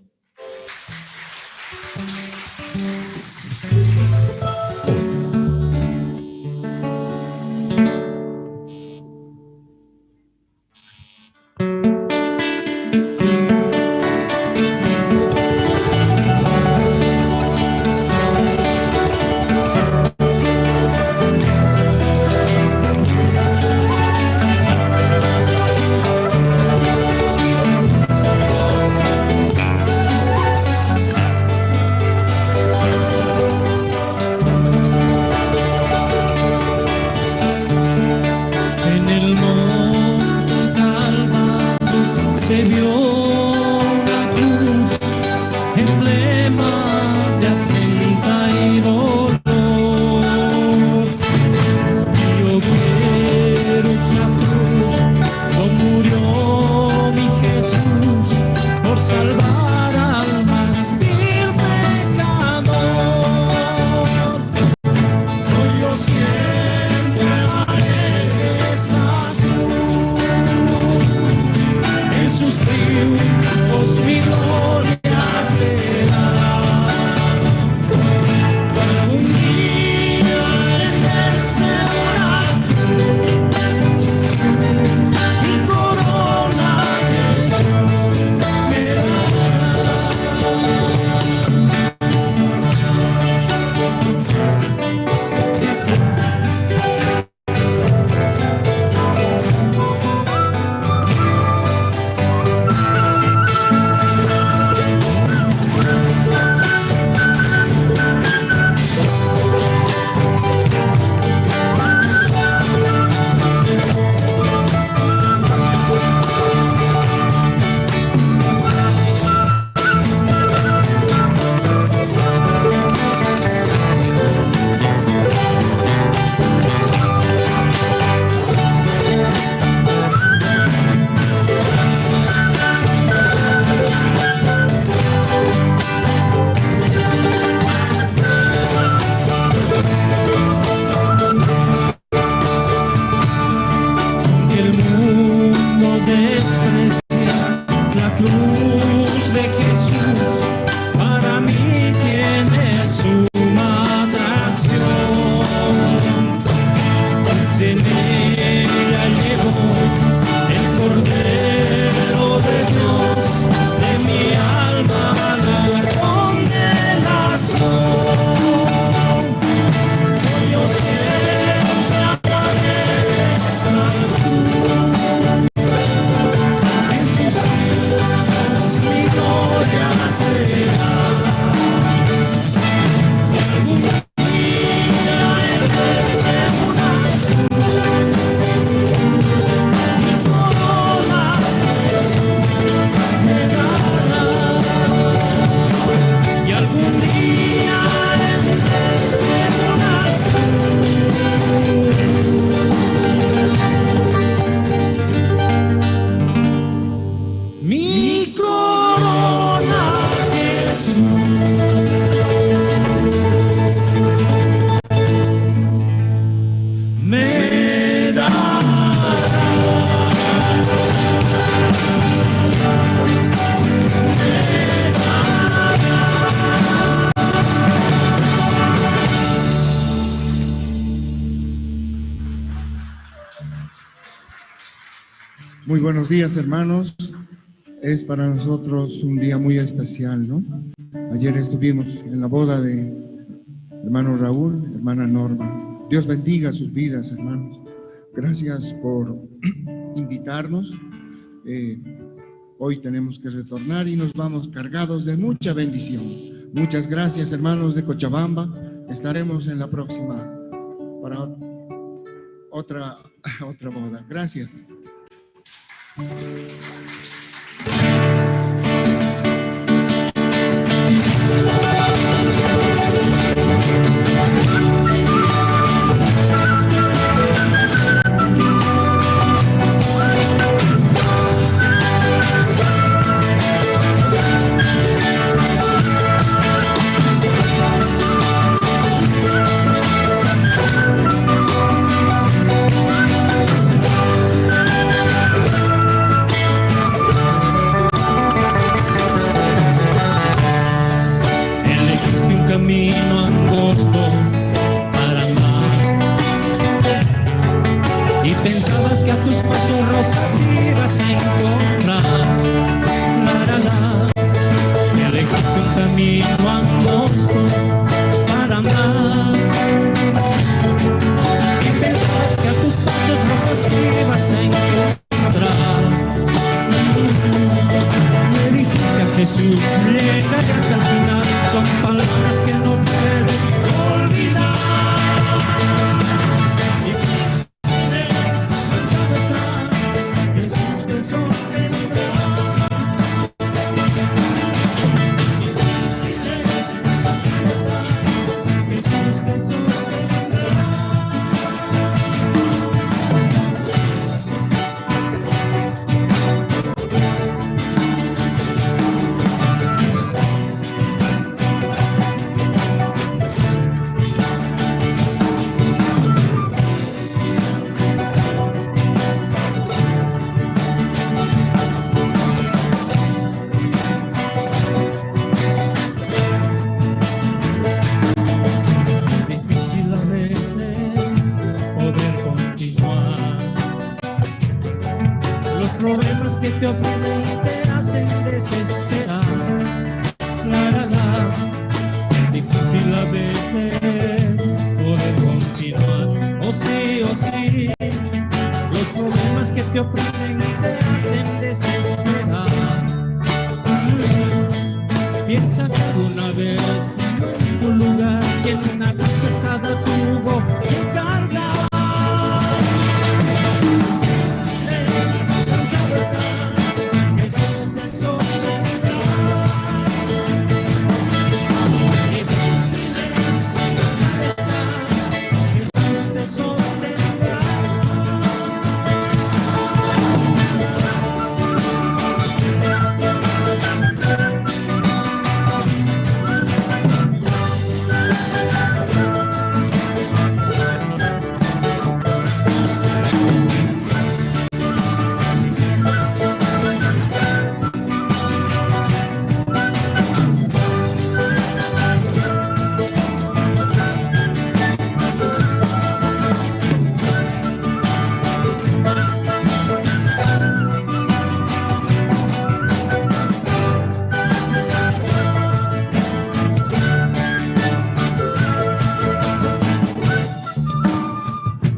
Dios, mi gloria será. Algún día en este lugar, mi corona Jesús me dará. El mundo desprecia la cruz de Jesús, para mí tiene suma atracción. Se me la llevó el Cordero de Dios, de mi alma la condenación. Hoy yo siempre alabaré, salud. En sus caminos mi gloria será. Algún día en este mundo mi corona Jesús me dará. Y algún día en este mundo mi corona Jesús me dará. Muy buenos días, hermanos. Es para nosotros un día muy especial, ¿no? Ayer estuvimos en la boda de hermano Raúl, hermana Norma. Dios bendiga sus vidas, hermanos. Gracias por invitarnos. Eh, hoy tenemos que retornar y nos vamos cargados de mucha bendición. Muchas gracias, hermanos de Cochabamba. Estaremos en la próxima para otra, otra boda. Gracias. Elegiste un camino angosto para andar y pensabas que a tus pasos rosas ibas a encontrar. La, la, la. Elegiste un camino angosto para andar y pensabas que a tus pasos rosas ibas a encontrar. Me dijiste a Jesús, llegaré hasta el final. Son palabras que no puedes olvidar. Y Jesús te sonreirá. problemas que te oprimen y te hacen desesperar. La, la, la. Es difícil a veces poder continuar. Oh sí, oh sí. Los problemas que te oprimen y te hacen desesperar. Piensa que alguna vez un lugar que en una cruz pesada tuvo que cargar.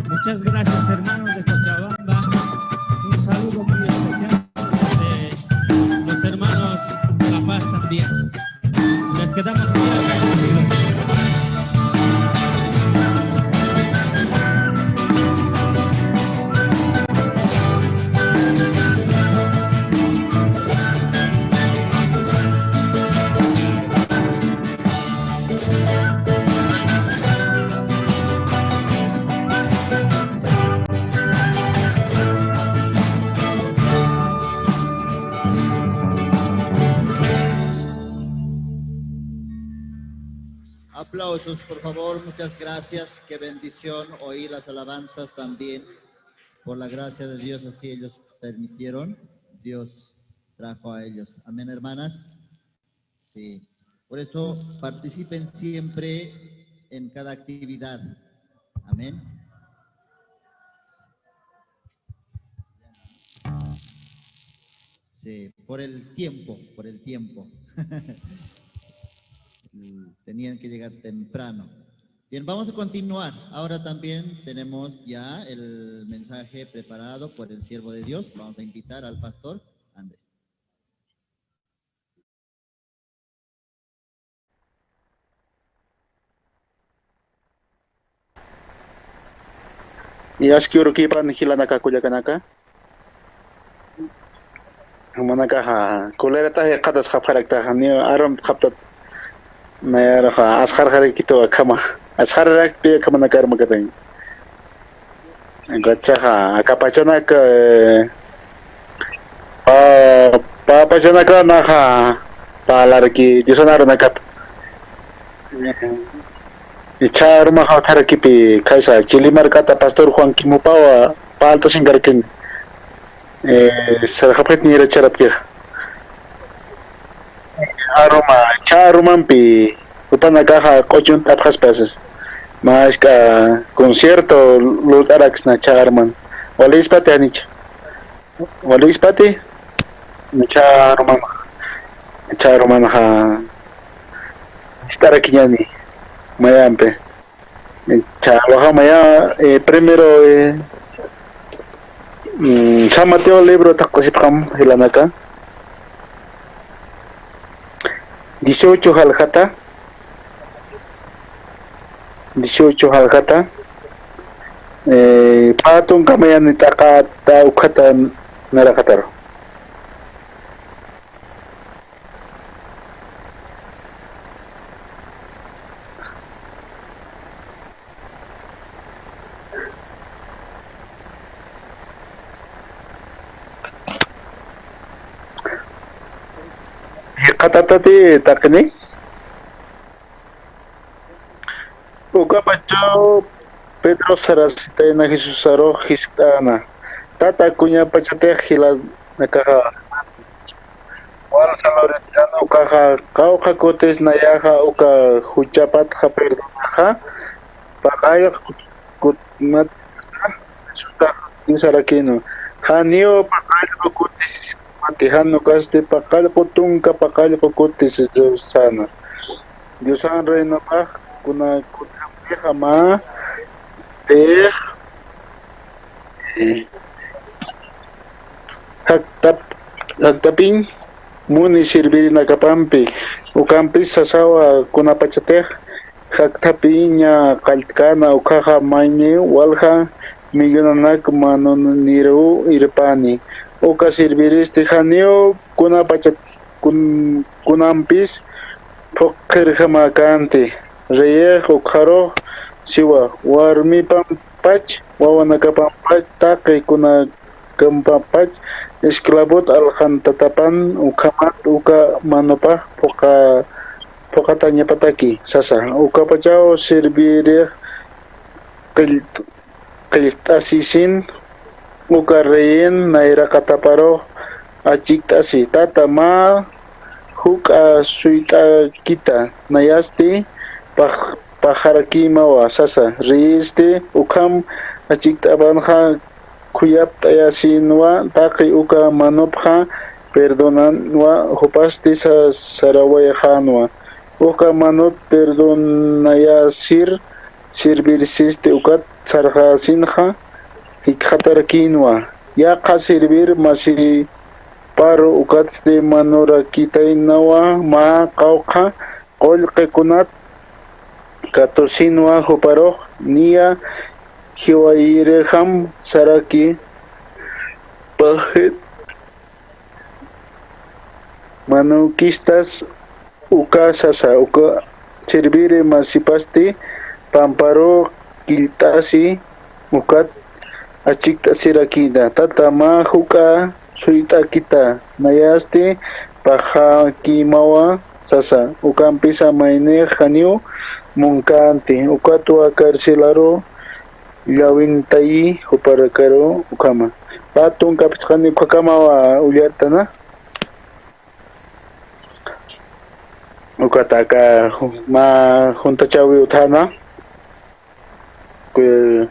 Muchas gracias, hermanos de Cochabamba. Un saludo muy especial de los hermanos La Paz también. Les quedamos muy agradecidos. Aplausos, por favor. Muchas gracias. Qué bendición oír las alabanzas también. Por la gracia de Dios, así ellos permitieron. Dios trajo a ellos. Amén, hermanas. Sí. Por eso participen siempre en cada actividad. Amén. Sí, por el tiempo, por el tiempo. Tenían que llegar temprano. Bien, vamos a continuar. Ahora también tenemos ya el mensaje preparado por el siervo de Dios. Vamos a invitar al pastor Andrés. Yaski urukipan jilanaka kullakanaka. Manakaxa, colerataxa qhatasxapxaraktaxa, ni arum qhaptat. Nayaraxa, asxarxarakitu akhama. Asxararakti akhamanaka armakatañ. Gachaxa, akapachanaka, eh, pa, papachanaka naxa, palarki, diosanarunakap. Ichha arumaxa utjarakipi, khaysa, Chilimarkata Pastor Juan Kimupawa, paltasinkarkin. Eh, sarxapxit niracharapkixa. Aruma, chha arumampi, jupanakaxa q'uchunt'apxaspas, mask'a concierto lurt'araksna chha aruman. Walispati janicha. Walispati, chha aruman, chha arumanxa, ist'arakiñani, mayampi. Chhaqwaxa maya, eh, primero, eh, mm, San Mateo libro taqusipxam jilanaka. Dieciocho jaljata. Dieciocho jaljata. Eh, pä tunka mayan t'aqata ukhata naraqataru. Jikxatatati taqini. Ukapachaw Pedro sarasitayna Jesusarux jiskt'äna. Tata, kuñapachatix jilanakaxa. Walsa Loretkän ukaxa qawqha kutis nayaxa uka juchapatxa perdonaxa, paqallq kut-, kutmat, Jesuskax sarakïnwa. Janiw paqallq kuti Mati jan ukasti paqallqu tunka paqallqu kuti sisana. Diosan reinopax kuna kunjamtixa mä tix, eh, jaktap-, jaktapiñ muni sirvirinakapampi, ukampis sasawa kunapachatix jaktapiña qalltkana ukhaxa mayniw walja millonanak manuniruw irpani. Uka sirviristi janiw kunapachat kun-, kunampis phuqhirjamäkänti. Reyix ukxarux siwa, warmipampach, wawanakapampach, taqi kunakampapach esclavot alxantatapan, ukhamat uka manupax phuqa-, phuqatañapataki, sasa. Ukapachaw sirvirix qill-, qillqt'asisin, uka reyin nayraqataparux achikt'asi, tata, mä juk'a suyt'akita, nayasti pax-, paxarakïmawa, sasa. Reyisti ukham achikt'apanxa khuyapt'ayasinwa, taqi uka manupxa perdonanwa, jupasti sa-, sarawayxänwa. Uka manup perdonayasir sirvirsisti ukat sarxasinxa jikxatarakïnwa. Yaqha sirvir masiparu ukatsti manurakitaynawa mä qawqha qullqikunat katusinwa juparux, niya jiwayirixam saraki paxit manukistas uka sasa, uka sirviri masipasti pamparu qillt'asi ukat achikt'asirakïna. Tata, mä juk'a suyt'akita, nayasti paxakïmawa, sasa. Ukampisa maynix janiw munkänti, ukatwa carcelaru llawintayi juparakaru ukhama. Pä tunka phisqani ukhakamawa ullartana. Ukata aka ju-, mä juntachawi utjana. Ku-,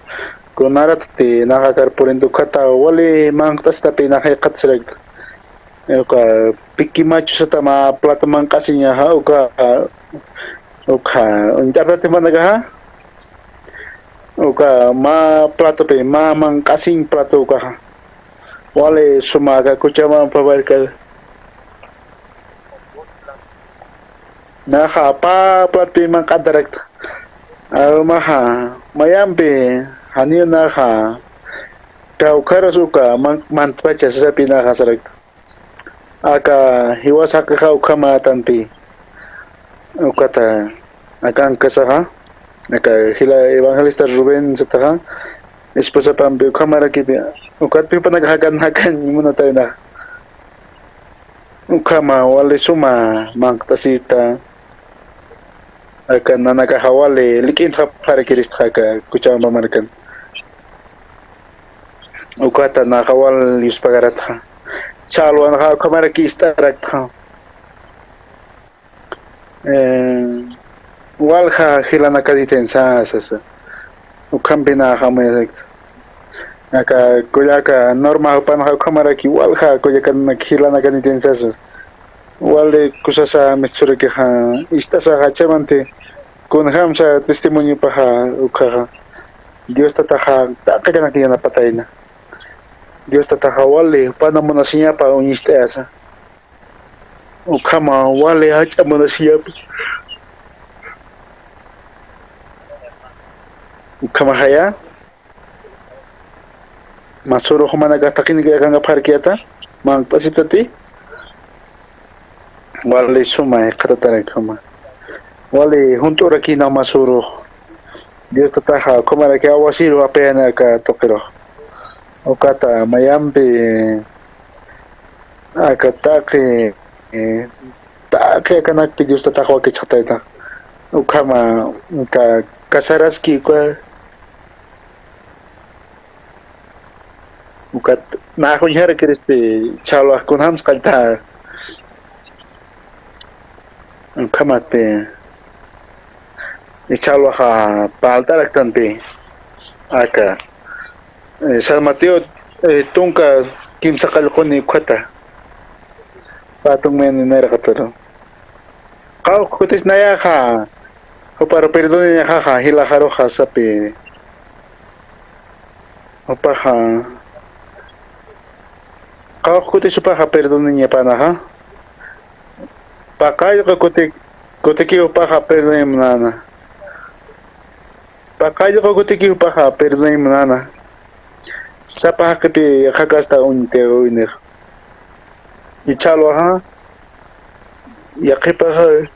kunaratati naxa karpurinti ukhata wali manq't'asitapi naxa jikxatasirakt. Uka piki machusata mä plato manq'asiñaxa, uka, uka, uñt'artati manakaxa. Uka mä platopi, mä manq'asiñ plato ukaxa. Wali suma aka kuchamampamarkar. Naxa pä platopi manq'antarakta. Arumaxa, mayampi, janiw naxa, kawkharus uka man-, mantpacha sasapi naxa sarakta. Aka jiwas jaqixa ukhamätanpi. Ukata, aka ankasaxa, aka jila evangelista Rubén sataxa, esposapampi ukhamarakipi, ukatpi jupanakax jakan, jakan munataynaxa. Ukhama wali suma manq't'asita, aka nanakaxa wali lik'intxapxarakiristxa aka Cochabamba markan. Ukata naxa wal yuspagaratxa. Challwanxa ukhamaraki ist'araktxa. Eh, walja jilanakanitinsasasa. Ukhampinaxa amuyasakta. Aka kullaka Norma jupanxa ukhamaraki walja kullakanak jilanakanitinsasa. Wali kusasa misturakixa ist'asaxa chaymanti kunjamsa testimoniopaxa ukhaxa. Dios tataxa taqikanak yanapatayna. Dios tataxa wali jupana munasiñapa uñist'ayasa. Ukhama wali jach'a munasiñapa. Ukhamaxaya. Masürux jumanakax taqinikayakankaparakiyäta, manq't'asitati. Wali suma jikxatatarakjama. Wali junt'urakïna masürux. Dios tataxa ukhamaraki awasiru apayana aka tuqirux. Ukata mayampi aka taqi, eh, taqi akanakpi Dios tatax wakichxatayna. Ukhama ka-, casaraski uka. Ukat nax uñjarakiristi challwax kunjams qallta. Ukhamatpi challwaxa parlt'araktanpi aka, eh, San Mateo, eh, tunka kimsa qallquni ukhata. Patun men nirqataru. Qawqha kutis nayaxa, juparu perdonañaxaxa, jilaxaruxa sapi. Jupaxa, qawqha kutis jupaxa perdonañapanaxa. Paqallqu kuti, kutiki jupaxa perdonañ munana. Paqallqu kutiki jupaxa perdonañ munana. Sapa jaqipi jakasta uñti uynix. Ichhalwaxa, yaqhipaxa,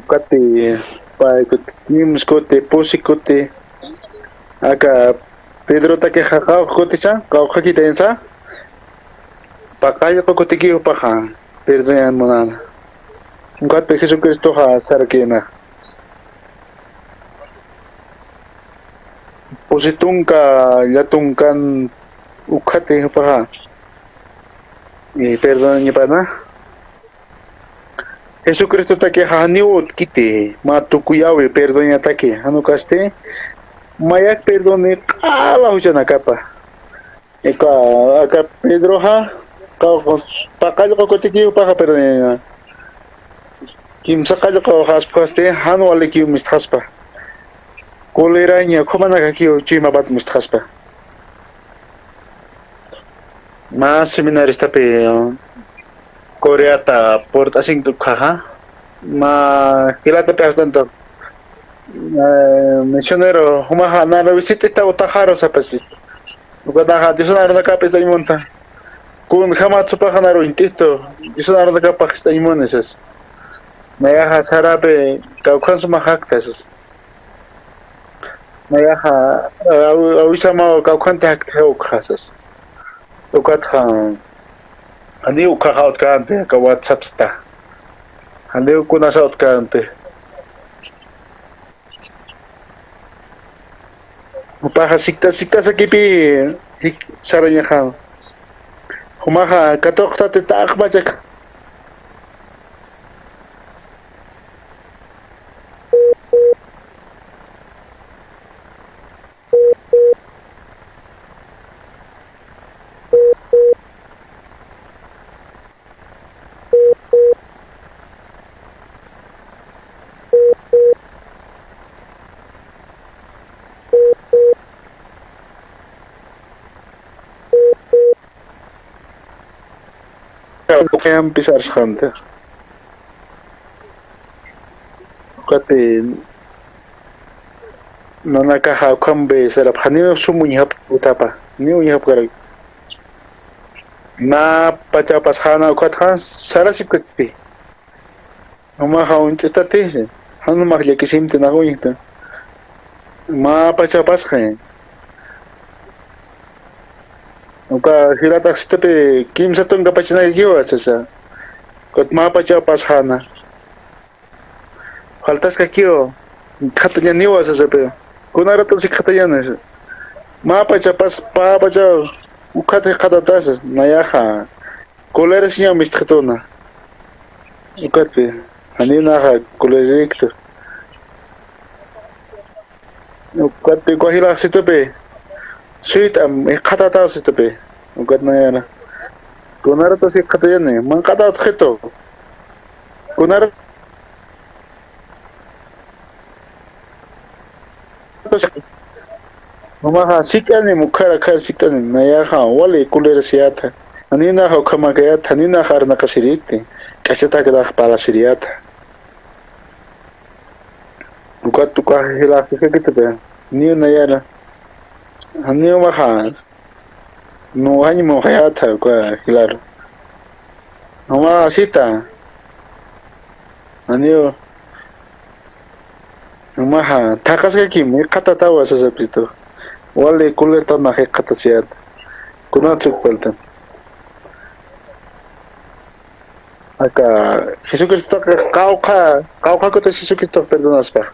kati, pay kuti, kimsa kuti, pusi kuti, aka Pedrotakixa qawqha kutisa, qawqha kitañsa, paqallqu kutiki jupaxa perdonañ munana. Ukatpi Jesucristoxa sarakïna. Pusi tunka, llatunkan ukhati jupaxa, eh, perdonañapana. Jesucristotakixa janiw utkiti, mä tukuyäwi perdonañataki, jan ukasti, mayak perdoni q'ala juchanakapa. Aka, aka Pedroxa, qa-, paqallqu kutiki jupaxa perdonaña. Kimsa qallqu ukhasti, jan walikiw mistxaspa. Cóleraña, ukhamanakakiw chuymapat mistxaspa. Mä seminaristapi, Coreata purt'asinkta ukhaxa, mä jilatapi astan, eh, misionero, jumaxa nara visit'ita utaxaru sapasista. Ukataxa, Diosan arunakap istañ munta. Kunjamat jupaxa nara uñt'itu, Diosan arunakapax istañ muni sas. Nayaxa sarapi, kawkhan suma jakta sas. Nayaxa, aw-, awisamaw kawkhanti jakta ukxa sas. Ukatxa, janiw ukhaxa utkänti, aka WhatsAppsta. Janiw kunasa utkänti. Jupaxa sikta, sikta sakipi jik-, sarañaxa. Jumaxa katuqtati taqpachak. Ukhayampis arsxänti. Ukati nanakaxa ukhampi sarapxani, sum uñjapkta utapa, ni uñjapkarak. Mä pachaw pasxäna ukatxa sarasipkakti. Jumaxa uñt'itati, jan jumax llakisimti nax uñjta. Mä pachaw pasxi. Uka jilatax sitapï kimsa tunka pachanakakiwa sasa. Ukat mä pachaw pasxäna. Faltaskakiw, jikxatañaniwa sasapï. Kunaratas jikxatañani sasa. Mä pachaw pas, pä pachaw, ukat jikxatatäsas, nayaxa. Colerasiñaw mistxituna. Ukatpï, janiw naxa coleriktu. Ukatpï uka jilax sitapï. Suyt'am, jikxatatäw sitapï. Ukat nayara. Kunaratas jikxatayani, manq'ata utjitu. Kunara Jumaxa sikt'anim, ukhar akhar sikt'anim, nayaxa wali colerasiyäta. Janiw naxa ukhamäkayäta, janiw naxa arnaqasirïkti, k'achatak nax parlasiriyäta. Ukat ukax jilax siskakitapï, niw nayara. Janiw jumaxa, no, janiw muxayäta uka jilaru. Jumaxa sita. Janiw. Jumaxa, thaqaskakim, jikxatatawa sasapistu. Wali colertana jikxatasiyäta. Kunat sukpaltan. Aka, Jesucristox qawqha, qawqha kutis Jesucristox perdonaspa.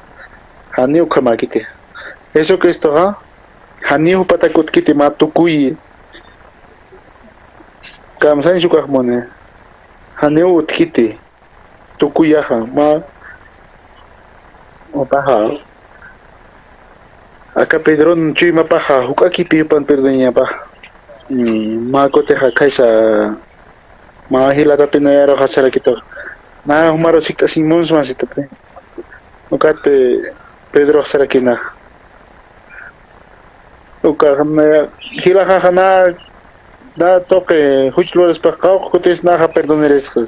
Janiw ukhamäkiti. Jesucristoxa, janiw jupatak utkiti mä tukuy. Kamsañ ukax muni. Janiw utkiti. Tukuyaxa, mä, jupaxa. Aka Pedron chuymapaxa juk'akipi jupan perdonañapa. Mm, mä kutixa khaysa mä jilatapï nayaruxa sarakituxa. Nä jumaru sikt'asiñ munsma sitapï. Ukatpï Pedrox sarakïnaxa. Ukax naya, jilaxaxa nä, nä tuqi juch luraspax qawqha kutis naxa perdoniristxa.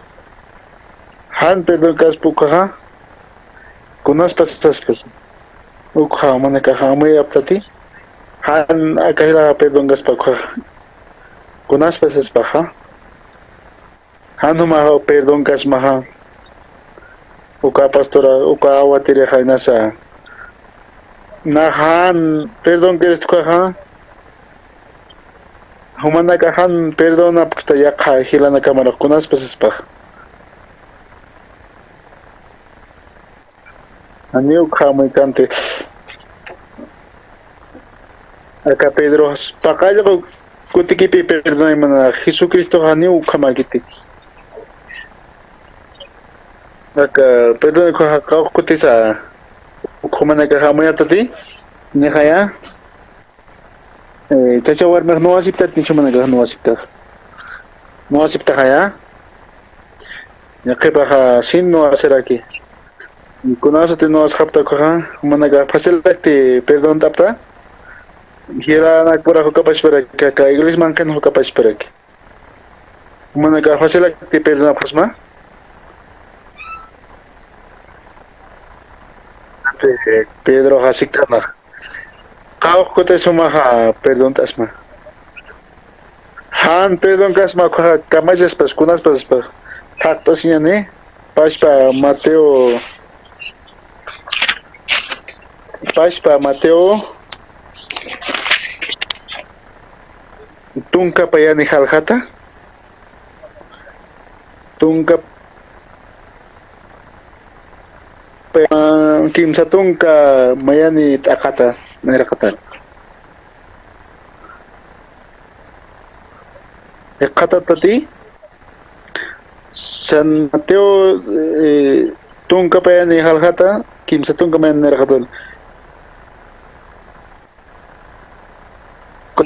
Jan perdonkaspa ukhaxa, kunaspa saspa. Ukxa jumanakaxa amuyaptati, jan aka jilaxa perdonkaspa ukhaxa. Kunaspa saspaxa. Jan jumaxa perdonkasmaxa. Uka pastora, uka awatirixa inasa. Nax jan perdonkirist ukhaxa. Jumanakax jan perdonapkta yaqha jilanakamarux kunaspa saspaxa. Janiw ukxa amuykanti. Aka Pedro, paqallqu kutikipi perdonayman, Jesucristox janiw ukhamäkiti. Aka perdonakxa qawqha kutisa, jumanakax amuyaptati, nixaya. Eh, chacha warmix nuwasiptat, nichhumanakax nuwasiptax. Nuwasiptaxaya. Ña qhipaxa sin nuwasiraki. Kunasati nuwasxapta ukhaxa, jumanakax facilakti perdont'apta. Jilanakpurax jukapachparaki, aka iglesia manqin jukapachparaki. Jumanakax facilakti perdonapxasma. Pedroxa sikt'anax. Qawqha kutis jumaxa perdont'asma. Jan perdonkasma ukhaxa kamachaspas, kunaspas thaqt'asiñani, pachpa Mateo, pachpa Mateo, tunka payani jaljata, tunka pa-, kimsa tunka mayani t'aqata, nayraqata. Iqatatati, San Mateo, eh, tunka payani jaljata, kimsa tunka mayani nayraqata.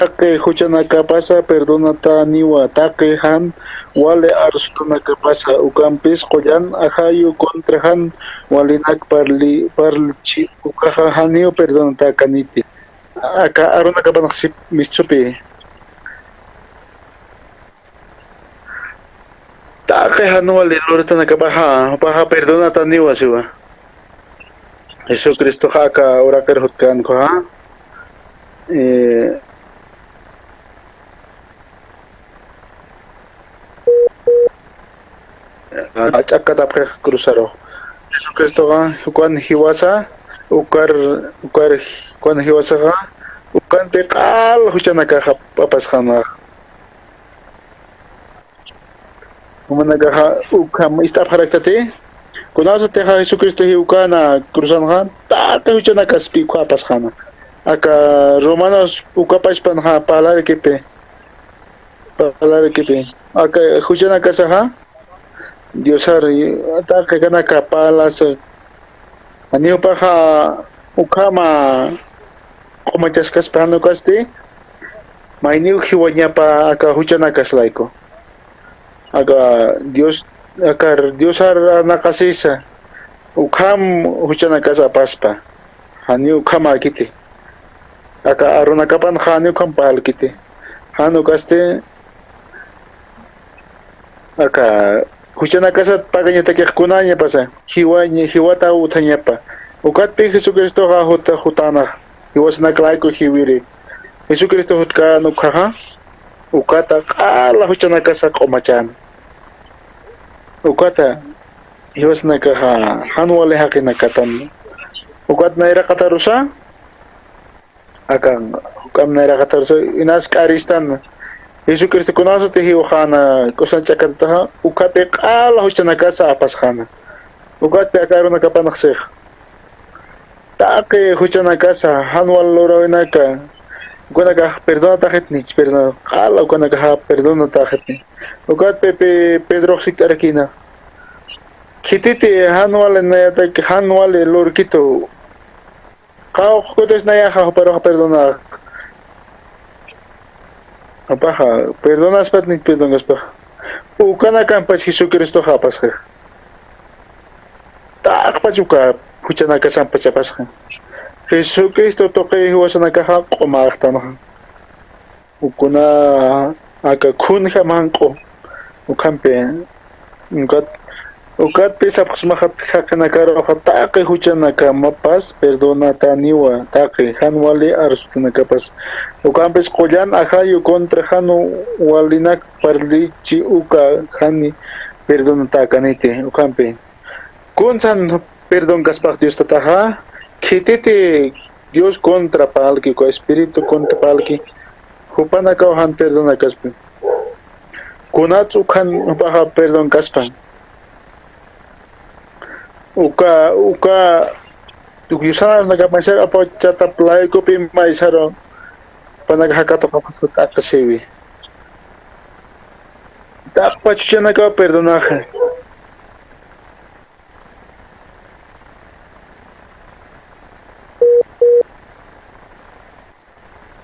Taqi juchanakapasa perdonataniwa, taqi jan wali arsutanakapasa, ukampis qullan ajayu contra jan walinak parli-, parlchi, ukaxa janiw perdonatäkaniti. Aka arunakapanx sip-, mistsupi. Taqi jan wali lurtanakapaxa, jupaxa perdonataniwa siwa. Jesucristoxa aka uraqir jutkän ukhaxa. Eh, ach'akatapxix cruzaru. Jesucristoxa, ukan jiwasa, ukar, ukar, ukan jiwasaxa, ukanpi q'al juchanakaxa apasxäna. Jumanakaxa ukham ist'apxaraktati, kunasatixa Jesucristo jiwkäna cruzanxa, taqi juchanakaspi ukha apasxäna. Aka Romanos uka pachpanxa parlarikipi, parlarikipi. Aka juchanakasaxa, Diosar taqi kanaka parlasa, janiw jupaxa ukhama q'umachaskaspa, jan ukasti, mayniw jiwañapa aka juchanakaslayku. Aka Dios, aka Diosar arunakasisa, ukham juchanakas apaspa, janiw ukhamäkiti. Aka arunakapanxa janiw ukham parlkiti. Jan ukasti, aka juchanakasat pagañatakix kunañapasa, jiwaña, jiwataw utjañapa. Ukatpi Jesucristoxa juta, jutäna, jiwasanak layku jiwiri. Jesucristo jutkän ukhaxa, ukata q'ala juchanakasa q'umachäna. Ukata, jiwasanakaxa, jan wali jaqinakatan. Ukat nayraqatarusa, akan, juk'amp nayraqatarus inas k'aristan, Jesucristo kunasati jiwxäna k'usan ch'akatataxa, ukhapi q'ala juchanakasa apasxäna. Ukatpi aka arunakapanx six. Taqi juchanakasa, jan wal luräwinaka, ukanakax perdonataxitnich, perdona, q'ala ukanakaxa perdonataxitni. Ukatpi Pedrox sikt'arakïna. Khititi, jan wali nayatak, jan wali lurkitu, Qawqkutis nayaxa juparuxa perdonax. Jupaxa, perdonaspat nit perdonaspaxa. Ukanakampach Jesucristoxa apasxi. Taqpach uka juchanakasampach apasxi. Jesucristo tuqi jiwasanakaxa q'umaxtanxa. Ukuna aka khunja manq'u. Ukhampi, ukat, ukatpi sapxsmaxa jaqinakaruxa taqi juchanakamapas perdonataniwa, taqi jan wali arsutanakapas. Ukhampis qullan ajayu contra jan walinak parlichi uka jani perdonatäkaniti. Ukhampi, kunsan perdonkaspax Dios tataxa, khititi Dios contra parlki, uka espíritu contra parlki, jupanakaw jan perdonakaspa. Kunats ukhan jupaxa perdonkaspa. Uka, uka, Dios sanarnaka maysar apachatap laykupi maysaru, jupanaka jakatuqapaspa t'aqasiwi. Taqpach juchanakaw perdonaxi.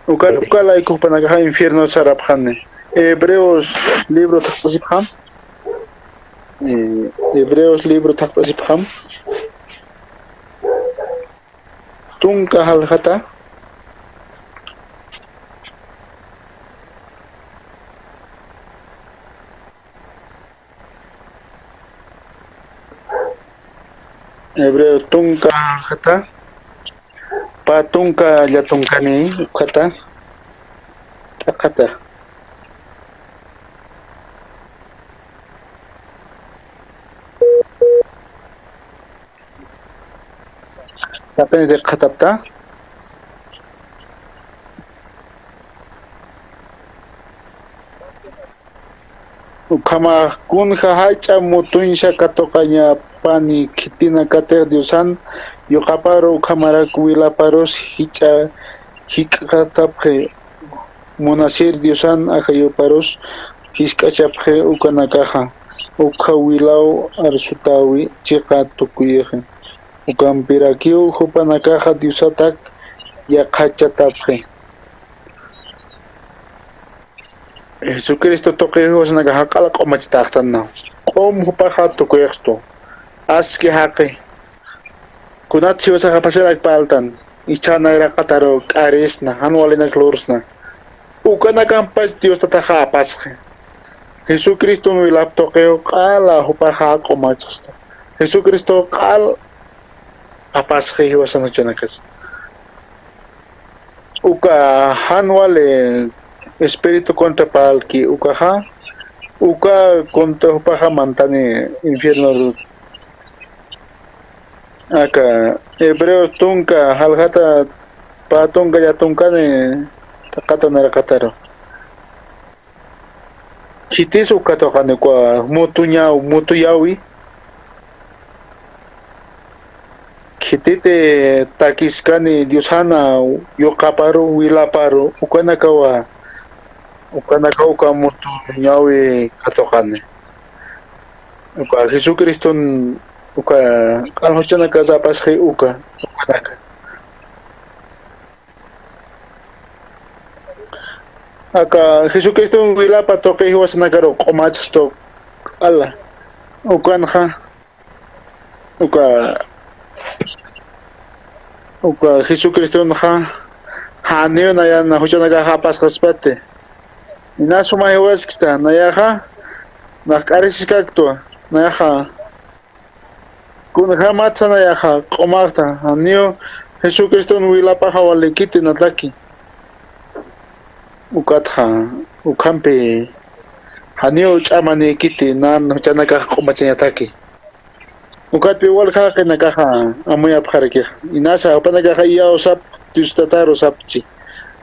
Uka, uka layku jupanakaxa infierno sarapxani. Hebreos libro thaqt'asipxam. Eh, Hebreos libro thaqt'asipxam. Tunka jaljata. Hebreo tunka jaljata. Pä tunka llatunkani ukhata. T'aqhata. Taqini t'aqhatapta. Ukhamax kunja jach'a mutuñsa katuqañapani khitinakatix Diosan yuqaparu ukhamarak wilaparus jich'a jikxatapxi, munasir Diosan ajayuparus jisk'achapxi ukanakaxa, ukha wilaw arsutäwi chiqa tukuyixi. Ukampirakiw jupanakaxa Diosatak yaqhachatapxi. Jesucristo tuqi jiwasanakaxa q'ala q'umachataxtanna. Q'um jupaxa tukuyxtu. Aski jaqi. Kunat jiwasaxa pasirak parltan. Ichha nayraqataru k'arisna, jan walinak lursna. Ukanakampach Dios tataxa apasxi. Jesucriston wilap tuqiw q'ala jupaxa q'umachxstu. Jesucristo q'al apasxi jiwasan juchanakas. Uka jan wali espíritu contra parlki ukaxa, uka contra jupaxa mantani infierno. Aka Hebreos tunka jaljata pä tunka llatunkani t'aqhata nayraqataru. Khitis uk katuqani uka mutuñaw, mutuyäwi. Khititi takiskani Diosana yuqaparu, wilaparu, ukanakawa, ukanakaw uka mutuñäwi katuqani. Uka Jesucriston uka q'al juchanakas apasxi uka, ukanaka. Aka Jesucriston wilapa tuqi jiwasanakaru q'umachxstu q'ala. Ukanxa, uka, uka Jesucristonxa, janiw nayan juchanakax apasxaspati. Inas suma jiwaskista, nayaxa, nax k'arisiskaktwa, nayaxa. Kunjamatsa nayaxa q'umaxta, janiw Jesucriston wilapaxa walikiti nataki. Ukatxa, ukhampi, janiw ch'amanikiti, nan juchanakax q'umachañataki. Ukatpi walja jaqinakaxa amuyapxarakixa. Inasa, jupanakaxa iyaw sap, Dios tataru sapchi.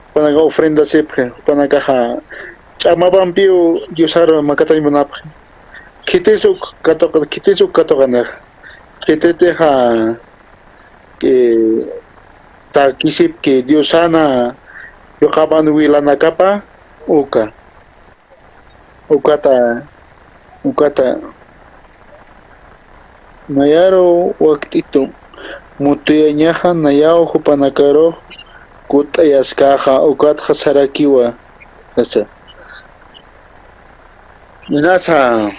Jupanakax ofrendasipxi, jupanakaxa ch'amapampiw Diosaru makatañ munapxi. Khitis uk katuq-, khitis uk katuqanixa. Khititixa, eh, takisipki Diosana yuqapan wilanakapa uka. Ukata, ukata. Nayaru wakt'itu. mutuyañaxa nayaw jupanakarux kut'ayaskäxa, ukatxa sarakiwa, sasa. Inasa,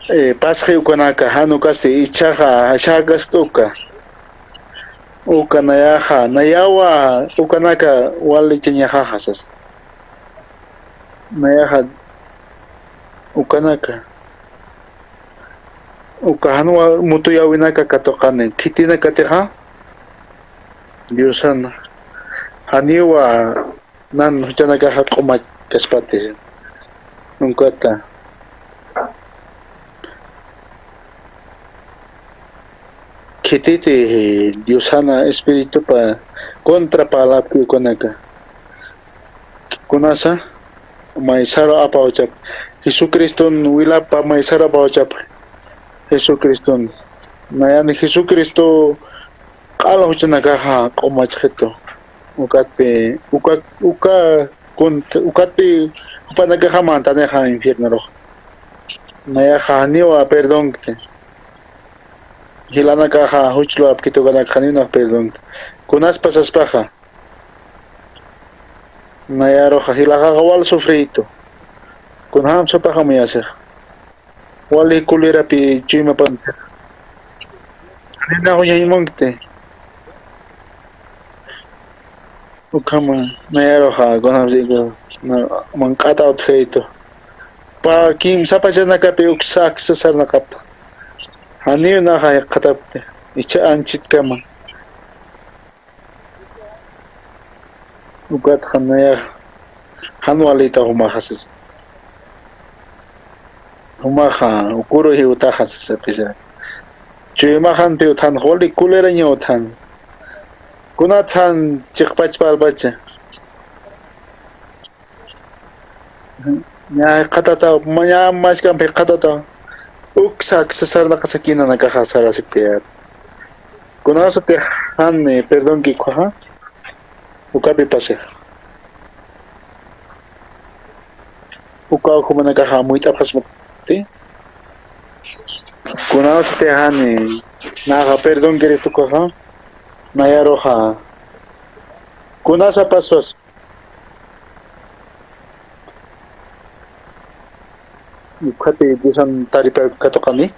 eh, pasxi ukanaka, jan ukasti ichhaxa, ashakaskta uka. Uka nayaxa, nayawa ukanaka walichañaxaxa, sasa. Nayaxa ukanaka. Uka janwa mutuyäwinaka katuqani, khitinakatixa, Diosana. Janiwa nan juchanakaxa q'umachkaspati. Ukata. Khititi Diosana espiritupa contra parlapki ukanaka. Kunasa, maysaru apawchap. Jesucriston wilapa maysaru apawchap. Jesucriston. Nayan Jesucristo q'al juchanakaxa q'umachxitu. Ukatpi, uka, uka, kun, ukatpi, jupanakaxa mantanixa infiernorux. Nayaxa janiwa perdonkti. Jilanakaxa juchlu apkitukanakaxa janiw nax perdonkti. Kunas pasaspaxa. Nayaruxa, jilaxaxa wal sufriyitu. Kunjam supaxa muyasix. Wali kulirapi chuymapanti. Ninax uñaymunkti. Ukhama, nayaruxa, kunjam siku, na, manq'ata utjiyitu. Pa kimsa pachanakapi uksa aksa sarnaqapta. Janiw naxa jikxatapti. Icha anchitkama. Ukatxa nayax jan walita jumaxa sasa. Jumaxa ukuru jiwtaxa sasa pisa. Chuymaxanpi utjan wali kuliraña utjan. Kunat jan chiqpachpa alpacha. Ña jikxatataw, ña maskampi jikxatataw. Uksa aksa sarnaqasaki nanakaxa sarasipkayät. Kunasatix jan, eh, perdonki ukhaxa. Ukapi pasix. Uka jumanakaxa amuyt'apxasmati. Kunasatix jan, eh, naxa perdonkiristu ukhaxa. Nayaruxa. Kunasa paspas. Ukhati Diosan taripa katuqani.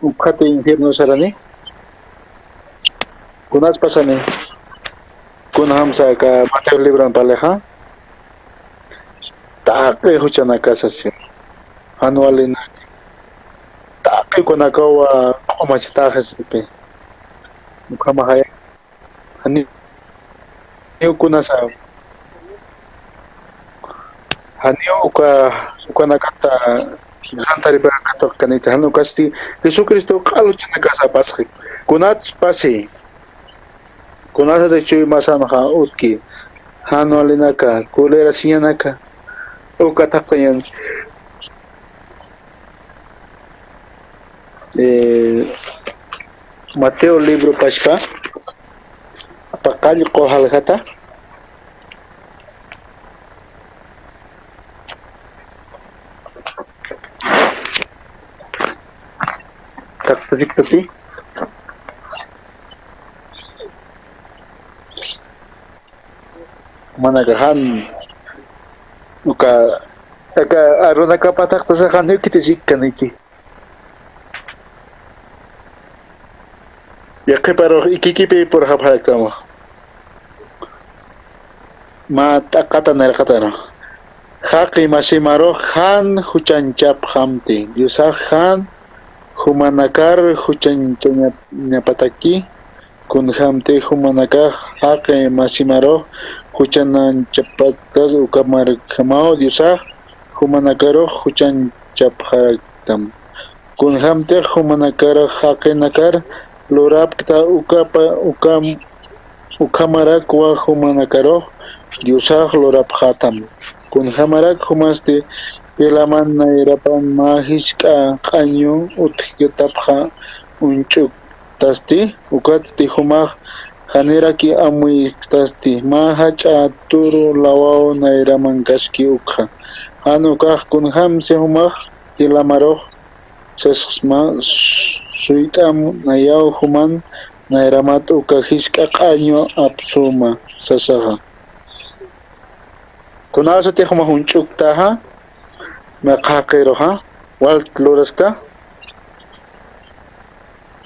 Ukhati infierno sarani. Kunas pasani. Kunjamsa aka Mateo libran parlixa. Taqi juchanakasasi. Jan walinak. Taqi ukanakawa q'umachataxisipi. Ukhamaxaya. Janiw kunasa. Janiw uka, ukanakata, jan taripa katuqkaniti, jan ukasti, Jesucristo q'al juchanakasa pasxi. Kunats pasi. Kunasati chuymasanxa utki. Jan walinaka, kulirasiñanaka. Uka thaqtañan. Eh, Mateo libro pachpa, paqallqu jaljata. Taqtasiktati. Manaka jan, uka, aka arunakapa taqtasa jan, ukhiti sikkaniti. Yaqhiparux ikikipi purxapxaraktama. Mä t'aqata nirqataru. Jaqi masimarux jan juchañchapxamti. Diosax jan jumanakar juchañchañapataki. Kunjamti jumanakax jaqi masimarux juchañchapataki, uka marjamaw Diosax jumanakarux juchañchapxaraktam. Kunjamtix jumanakar jaqinakar lurapkta ukapa, ukam, ukhamarakwa jumanakarux Diosax lurapxatam. Kunjamarak jumasti jilaman nayrapan mä jisk'a q'añu utjkitapxa uñch'uktasti, ukatsti jumax janiraki amuykasti, mä jach'a turu lawaw nayramankasti ukxa. Jan ukax kunjamsi jumax jilamarux sasxsma, suyt'am nayaw juman nayramat uka jisk'a q'añu apsuma sasaxa. Kunasatix jumax uñch'uktaxa, miqxa jaqiruxa, wal luraskta.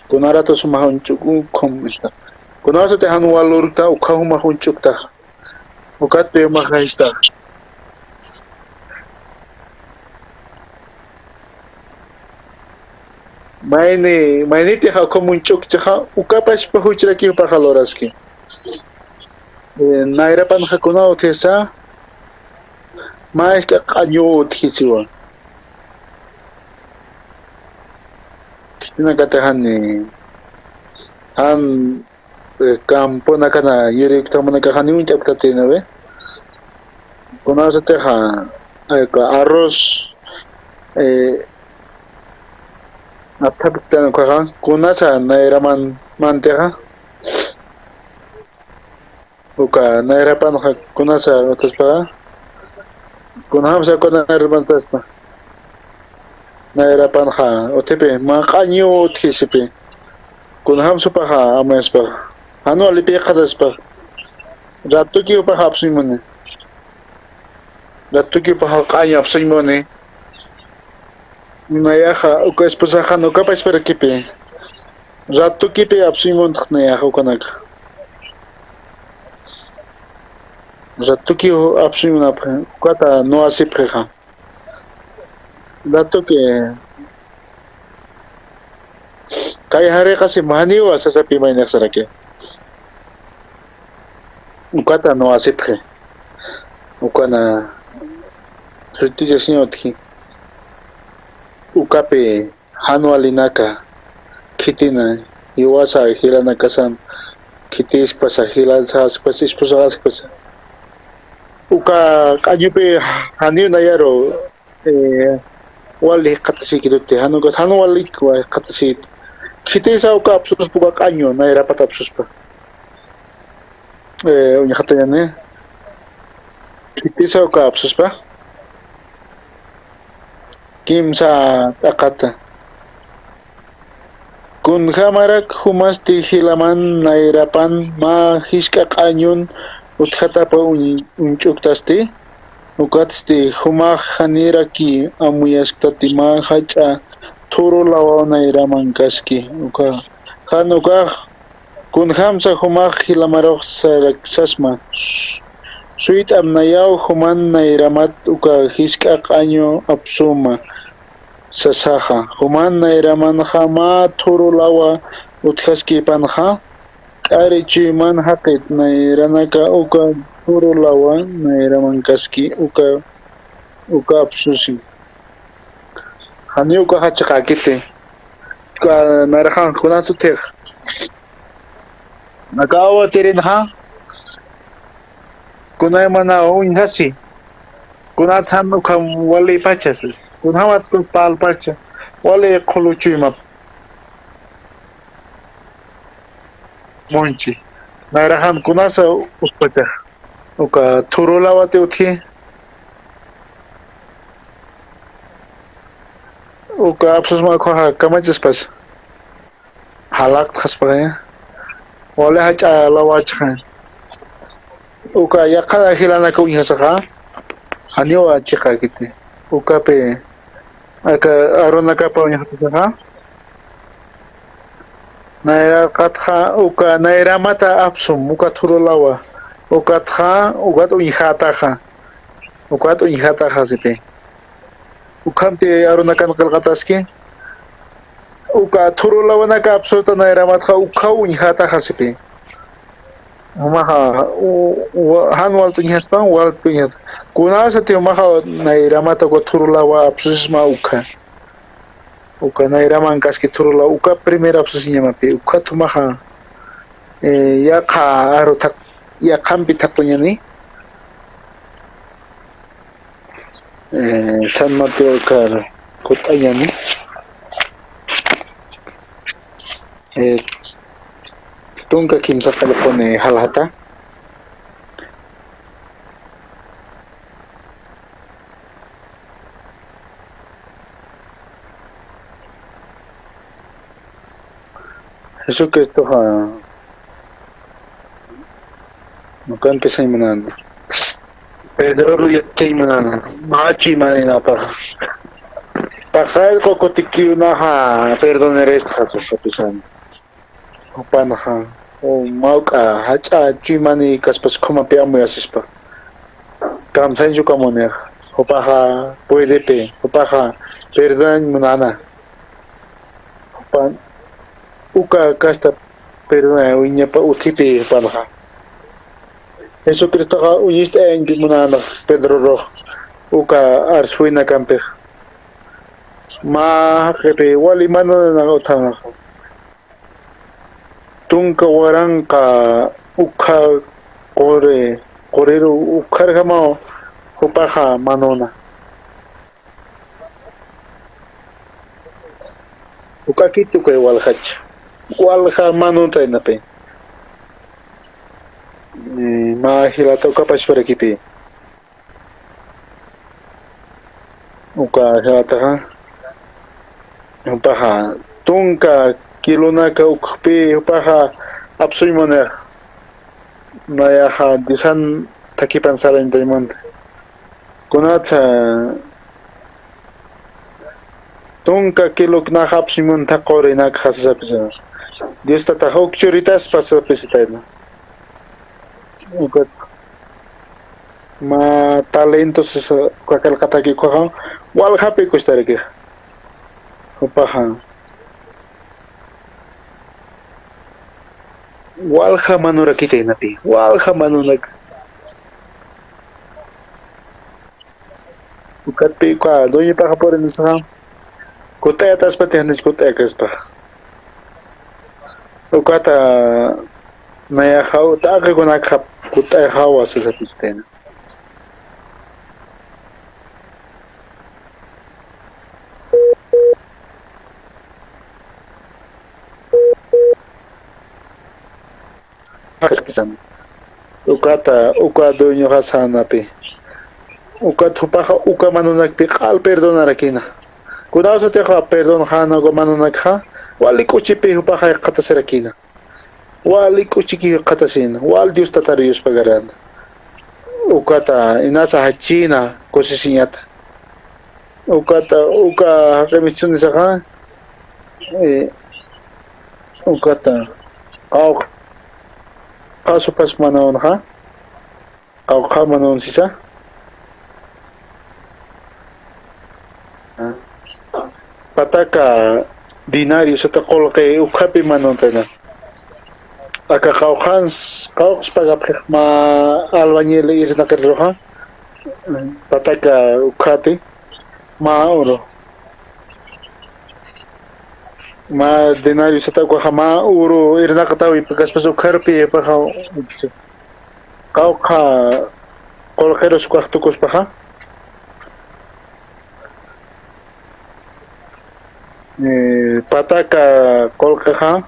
Kunaratus jumax uñch'uk, ukhum ista. Kunasatix jan wal lurkta, ukxa jumax uñch'uktaxa. Ukatpï jumax jaysta. Mayni, maynitixa ukhum uñch'ukchixa, uka pachpa juchrakï jupaxa luraski. Eh, nayrapanxa kuna utjisa, mä jisk'a q'añu utjisiwa. Khitinakatix jan, jan, eh, camponakana yürïktamunakax janiw uñt'apktatïnwa. Kunasatixa, eh, arroz, eh, apthapktan ukhaxa, kunasa nayraman mantixa. Uka nayrapanxa kunasa utjaspaxa. Kunjamsa uka nayrapan utjaspa. Nayrapanxa utjipi, mä q'añu utjisipi. Kunjamsa jupaxa amuyaspaxa. Jan wali pïqataspa. Ratuki jupaxa apsuñ muni. Ratuki jupaxa q'añu apsuñ muni. Nayaxa uka esposaxan uka pachparakipï. Ratukipi apsuñ muntx nayaxa ukanaka. Ratuki apsuñ munapxi, ukata nuwasipxixa. Ratuki, kay jariqasi janiwa sasapï maynix saraki. Ukata nuwasipxi. Ukana sutisiña utji. Ukapi jan walinaka khitina, jiwasa jilanakasan khitispasa, jilasaspasa, esposasaspasa. Uka q'añupi janiw nayaru, eh, wali jikxatasïkituti, jan ukas jan walik jikxatasïkiti. Khitisa uka apsuspa uka q'añu, nayrapat apsuspa. Eh, uñjatañäni. Khitisa uka apsuspa. Kimsa t'aqata. Kunjamarak jumasti jilaman nayrapan mä jisk'a q'añun utjatapa uñ-, uñch'uktasti, ukatsti jumax janiraki amuyasktati mä jach'a thuru lawa nayramankaski, uka, jan ukax kunjamsa jumax jilamarux sarak sasma, suyt'am nayaw juman nayramat uka jisk'a q'añu apsuma sasaxa, juman nayramanxa mä thuru lawa utjaskipanxa, k'ari chuyman jaqit nayranaka uka thuru lawa nayramankaski uka, uka apsusi. Janiw ukaxa chiqäkiti. Uka nayraxan kunas utjix. Aka awatirinxa, kunaymana uñjasi. Kunatsan ukham wali pacha sas. Kunjamatsa kun pal pacha. Wali qhulu chuymap. Munchi. Nayraxan kunasa utpachax. Uka thuru lawati utji. Uka apsusma ukhaxa kamachaspas. Jalaqtxaspaxaña. Wali jach'a lawachxaña. Uka yaqha jilanaka uñjasaxa. Janiwa chiqäkiti. Ukapi aka arunakapa uñjatasaxa. Nayraqatxa uka nayramata apsum, uka thuru lawa. Ukatxa, ukat uñjätaxa. Ukat uñjätaxa sipi. Ukhamti arunakan qillqataski. Uka thuru lawanaka apsuta nayramatxa ukhaw uñjätaxa sipi. Jumaxa, u-, wa-, jan walt'uñjaspan, walt'uñjas. Kunasati jumaxa nayramata uka thuru lawa apsusisma ukha. Uka nayramankaski thuru lawa, uka primera apsusiñamapi. Ukhat jumaxa, eh, yaqha aru thaq-, yaqhampi thaqtañani. Eh, San Mateo kar kut'añani. Eh, tunka kimsa qallquni jaljata. Jesucristoxa, ukan pisañ munana. Pedroru yatiñ munana. Mä chuymanïnapaxa. Paqallqu kutikiw naxa perdonarispa, sasa pisani. Jupanxa, o mawk'a jach'a chuymanïkaspas khumapï amuyasispa. Kamsañch uka munix. Jupaxa puedepï, jupaxa perdonañ munana. Jupan uka kasta perdonañ uñapa uthipï jupanxa. Jesucristoxa uñist'ayañpi munana Pedrorux uka arswinakampix. Mä jaqipï wali manunana uthanaxa. Tunka waranqa ukha quri, quriru ukharjamaw jupaxa manuna. Juk'akiti ukay waljacha. Walja manuntaynapï. Eh, mä jilata uka pachparakipï. Uka jilataxa, jupaxa tunka kilonaka ukpi, jupaxa apsuñ munix. Nayaxa Diosan thakipan sarañtañ munta. Kunatsa tunka kilok nax apsuñ munta qurinak jasasapisa. Dios tataxa uk churitas pasapisitayna. Ukat mä talento sasa uka qillqataki ukhaxa waljapï kustarakix. Jupaxa walja manurakitaynapi, walja manunak. Ukatpï uka dueñopaxa purinisaxa, kut'ayataspati janich kut'ayakaspa. Ukata nayaxa taqi kunakxa kut'ayxawa sasapistayna. Ukata, uka dueñoxa sänapï. Ukat jupaxa uka manunakpï q'al perdonarakïna. Kunawsatixa perdonxäna uka manunakxa, wali k'uchipï jupaxa jikxatasirakïna. Wali k'uchiki jikxatasïna, wal Dios Tatar yuspagaräna. Ukata inasa jachïna kusisiñata. Ukata, uka jaqi mistsunisaxa, eh, ukata, qawqha, qawqha supas manunxa, qawqha manunsisa. Pataka denario sata qullqi ukhapi manuntayna. Aka qawqhans, qawqhas pagapxix mä albañil irnaqiruxa. Pataka ukhati mä uru. Mä denario sata ukaxa mä uru irnaqatawi pakaspas ukharpi paxa. Qawqha qullqirus ukax tukuspaxa. Eh, pataka qullqixa.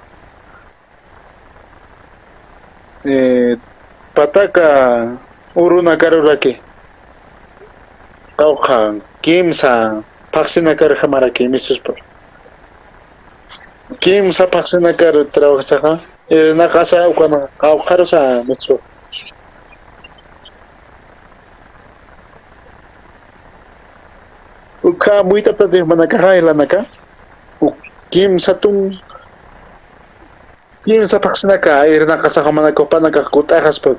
Eh, pataka urunakaruraki. Qawqha kimsa phaxsinakarjamaraki misuspa. Kimsa phaxsinakar trabajasaxa, irnaqasa ukana qawqharusa mispa. Ukha muyt'atati jumanakaxa jilanaka. Uk kimsa tun Kimsa phaxsinaka irnaqasax jumanaka jupanakax kut'axaspa.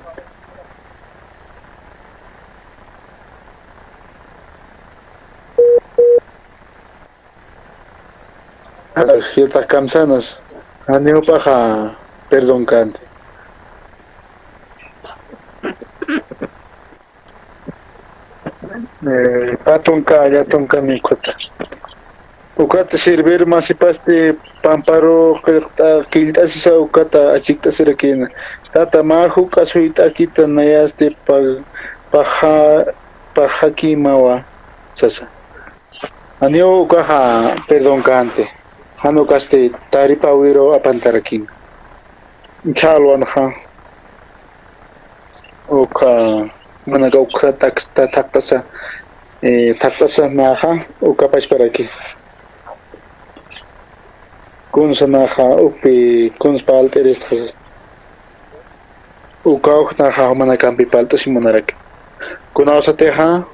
Jilatax kamsanas, janiw jupaxa perdón känti. Eh, pä tunka, aya tunka mikhut. Ukat sirvir masipasti pamparu qillqt'a-, qillt'asisa ukata achikt'asirakïna. Tata, mä juk'a suyt'akita nayasti pa-, paxa-, paxakimawa, sasa. Janiw ukaxa perdón känti. Jan ukasti taripawiru apantarakïna. Chhalwanxa. Uka, manaka uka taksta thaqtasa, eh, thaqtasa naxa, uka pachparaki. Kunsanaxa ukpi kuns palt'iristxa. Ukawjnaxa jumanakampi palt'asimunarak. Kunawsatixa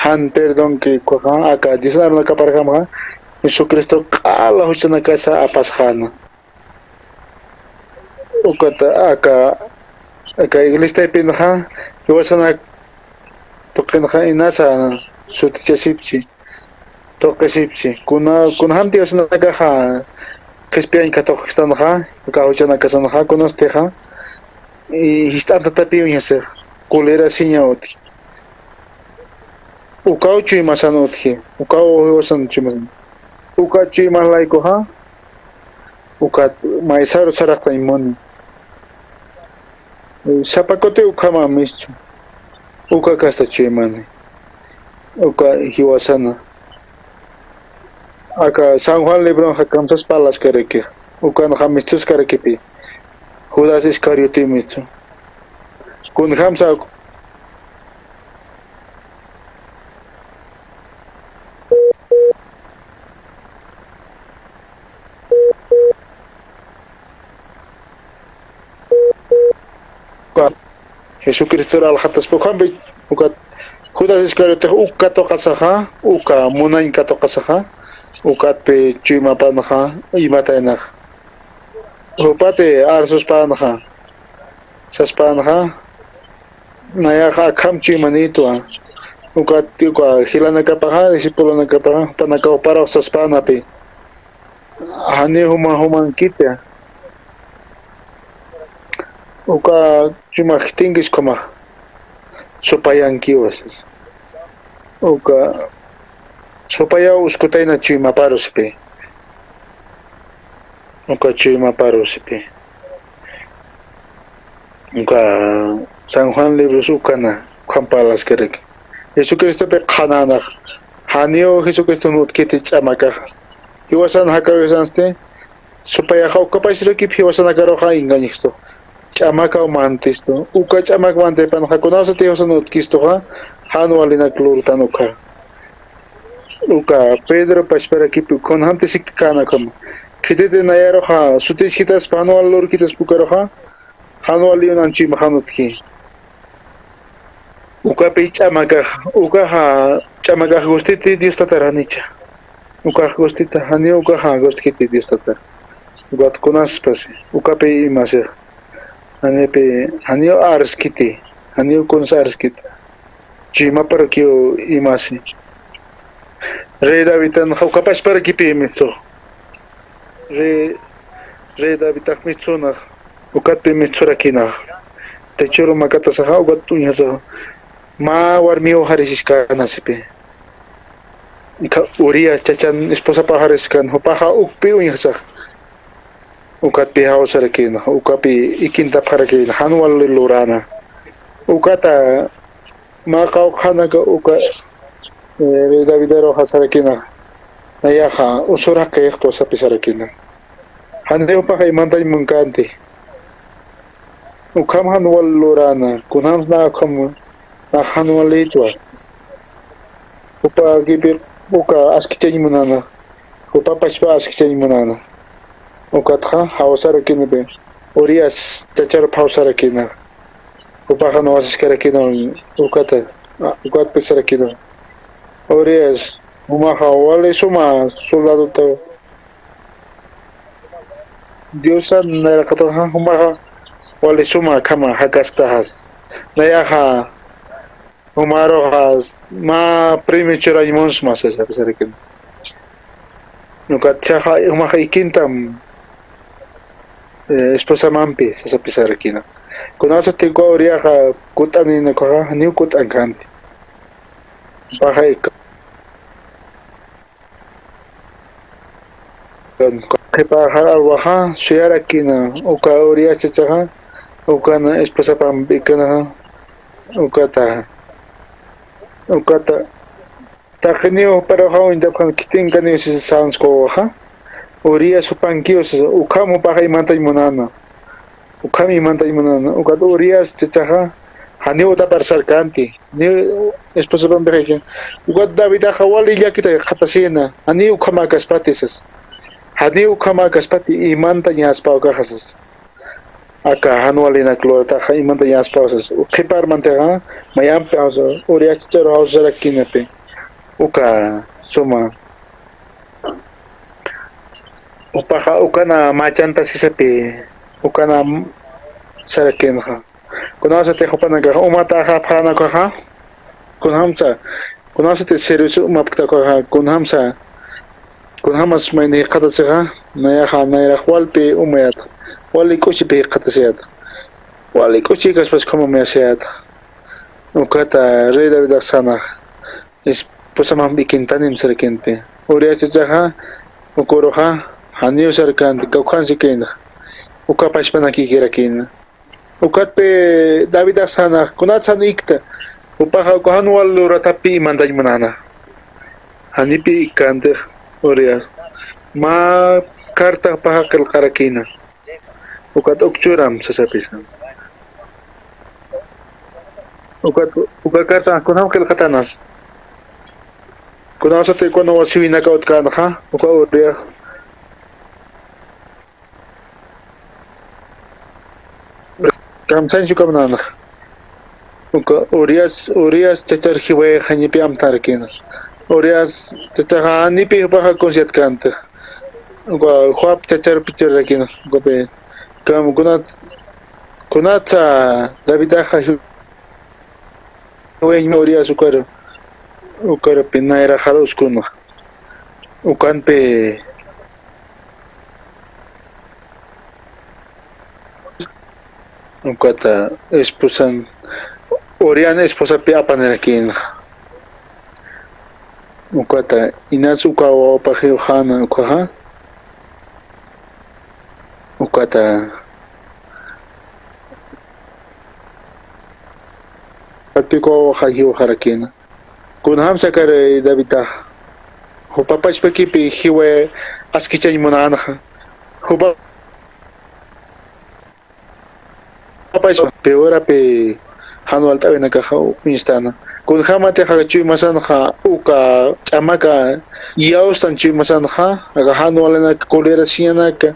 jan perdón que ukhaxa aka Diosna arunakaparjamxa Jesucristo q'ala juchanakasa apasxäna. Ukat aka, aka iglesiapinxa jiwasanak tuqinxa inasa sutichasipchi, tuqisipchi. Kuna, kunjamti jiwasanakaxa qhispiyañ katuqistanxa, aka juchanakasanxa, kunasatixa, y jist'antatapiw uñjasixa, colerasiña utji. Ukaw chuymasan utji, ukaw jiwasan chuymasan. Uka chuymas laykuxa, ukat maysaru saraqtañ muni. Sapa kuti ukhama mistu. Uka kasta chuymani. Uka jiwasana. Aka San Juan libronxa kamsas parlaskaraki. Ukanxa mistuskarakipi. Judas Iscariote mistu. Kunjamsa Jesucristor aljataspa ukhampi, ukat Judas Iscariotex uk katuqasaxa, uka munañ katuqasaxa, ukatpi chuymapanxa, imataynax. Jupati arsuspanxa, saspanxa, nayaxa akham chuymanïtwa, ukat uka jilanakapaxa, discipulonakapaxa, jupanakaw parux saspänapi. Janiw juma jumankiti. Uka chuymax khitinkiskamax. Supayankiwa sas. Uka supayaw uskutayna chuymaparu sipi. Uka chuymaparu sipi. Uka San Juan libros ukana, ukham parlaskaraki. Jesucristopi qhanänax. Janiw Jesucriston utkiti ch'amakaxa. Jiwasan jakawisansti, supayaxa ukapachrakip jiwasanakaruxa engañistu. Ch'amakaw mantistu. Uka ch'amak mantaypanxa kunawsati jiwasan utkistuxa, jan walinak lurtan ukha. Uka Pedro pachparakipi, kunjamti siktkäna ukhama. Khititi nayaruxa, sutichkitaspa jan wal lurkitaspa ukaruxa, jan wal liyunan chuymaxan utji. Ukapi ch'amakax, ukaxa ch'amakax gustiti Dios tatar janicha. Ukax gustita, janiw ukaxa gustkiti Dios tatar. Ukat kunaspasi, ukapi imasix. Janipi, janiw arskiti, janiw kuns arskiti. Chuymaparukiw imasi. Rey Davidanxa ukapachparakipi mistu. Rey, Rey Davidax mistunax, ukatpi misturakinax. Techuru makatasaxa, ukat uñjasaxa. Mä warmiw jarisiskana sipi. Ika Urias chachan esposapax jariskan, jupaxa ukpi uñjasax. Ukatpi jawsarakinax, ukapi ikintapxarakinax, jan wal lurana. Ukata mä qawqhanaka uka, eh, Rey Davidaruxa sarakinax, nayaxa usur jaqïxtwa sapisarakina. Janiw jupaxa imantañ munkänti. Ukham jan wal lurana, kunjams na ukham, na jan walïtwa. Jupakipi uka askichañ munana. Jupa pachpa askichañ munana. Ukatxa jawsarakinipi. Urias chacharup jawsarakina. Jupaxa nuwasiskarakina ukata, ukatpi sarakina. Urias, jumaxa wali suma soldadota. Diosan nayraqataxa jumaxa wali suma akhama jakasktasa. Nayaxa jumaruxa mä premio churañ munsma sasapisarakina. Ukat jichhaxa jumaxa ikintam, eh, esposamampi sasapisarakina. Kunasati uka Uriaxa kutt'anïna ukaxa, janiw kutt'ankänti. Jupaxa ik- Qhipaxar alwaxa suyarakina, uka Urias chachaxa, ukan esposapampi ikanaxa, ukata, ukata, taqiniw juparuxa uñtapxan khitinkaniw sisa sänskwawaxa, Urias jupankiw sisa, ukham jupaxa imantañ munana, ukham imantañ munana, ukat Urias chachaxa, janiw utapar sarkänti. Ni esposapampix ikin, ukat Davidaxa wali llakita qhatasïna, janiw ukhamäkaspati sas. Janiw ukhamakäspati imantañäspaw akaxa sas. Aka jan walinak lurataxa imantañäspaw sas. Qhiparmantixa mayampi jawsa, Urias chachar jawsarakinapi. Uka suma. Jupaxa ukana machanta sisapï, ukana sarakinxa. Kunasatix jupanakaxa umatäxapxäna ukaxa, kunjamsa, kunasatix servicio umapkta ukaxa, kunjamsa, kunjamas mayni jikxatasixa, nayaxa, nayrax walpï umayäta, wali k'uchipï jikxatasiyäta, wali k'uchïkaspas ukham umayasiyäta. Ukata rey Davidax sänxa, esposamamp ikintanim sarakintï. Urias chachaxa, uka uruxa, janiw sarakänti, kawkhansikïnxa, uka pachpanakïkirakïna. Ukatpï Davidax sänxa, kunat sän ikta, jupaxa uka jan wal luratapï imantañ munäna. Janipï ikkäntix Urias. Mä carta jupaxa qillqarakïna. Ukat ukchuram sasapisa. Ukat, uka carta kunjam qillqatänas. Kunasatï kuna wasiwinaka utkänxa, uka Urias. Kamsañsa uka munänxa. Uka Urias, Urias chachar jiwayix janipï amtarakïna. Urias chachaxa janipï jupaxa kunsiyätkänti. Uka Joab chacharpï churarakïna. Ukapï, kam kunat, kunatsa Davidaxa jiwayiñ Urias ukar, ukarpï nayrax jaruskuna. Ukanpï ukata esposan, Urian esposapï apanirakïnxa. Ukata inas uka wawapax jiwxäna ukaxa. Ukata, ukatpï uka wawaxa jiwxarakïna. Kunjamsa akar Davidxa, jupa pachpakipï jiway askichañ munänxa. Jupa pachpa, peorapï jan walt'äwinakaxa uñstäna. Kunjämatixa chuymasanxa uka ch'amaka iyawstan chuymasanxa, aka jan walinak colerasiñanaka.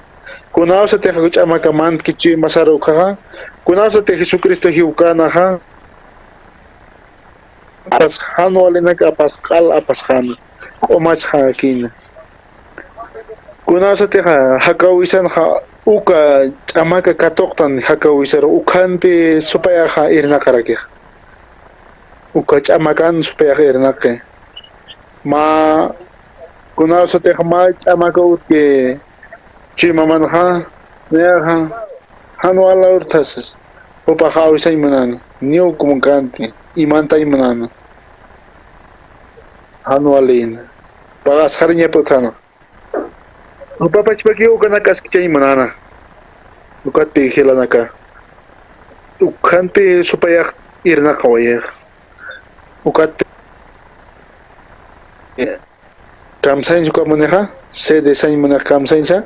Kunawsatix ch'amaka mantki chuymasar ukaxa, kunawsatix Jesucristo jiwkänxa, apas jan walinak apas q'al apasxäna, q'umachxäkïna. Kunawsatixa jakawisanxa uka ch'amaka katuqtan jakawisar ukhampï supayaxa irnaqarakixa. Uka ch'amakan supayax irnaqi. Mä, kunawsatix mä ch'amaka utki chuymamanxa, nayaxa, jan wal urthasis, jupax awisañ munäna, niw uk munkänti, imantañ munäna. Jan walïna, pagasxariñap utjäna. Jupa pachpakiw ukanak askichañ munäna. Ukatpï jilanaka. Ukhampï supayax irnaqawayix. Ukatpï kamsañsa uka munixa, sede sañ munix kamsañsa.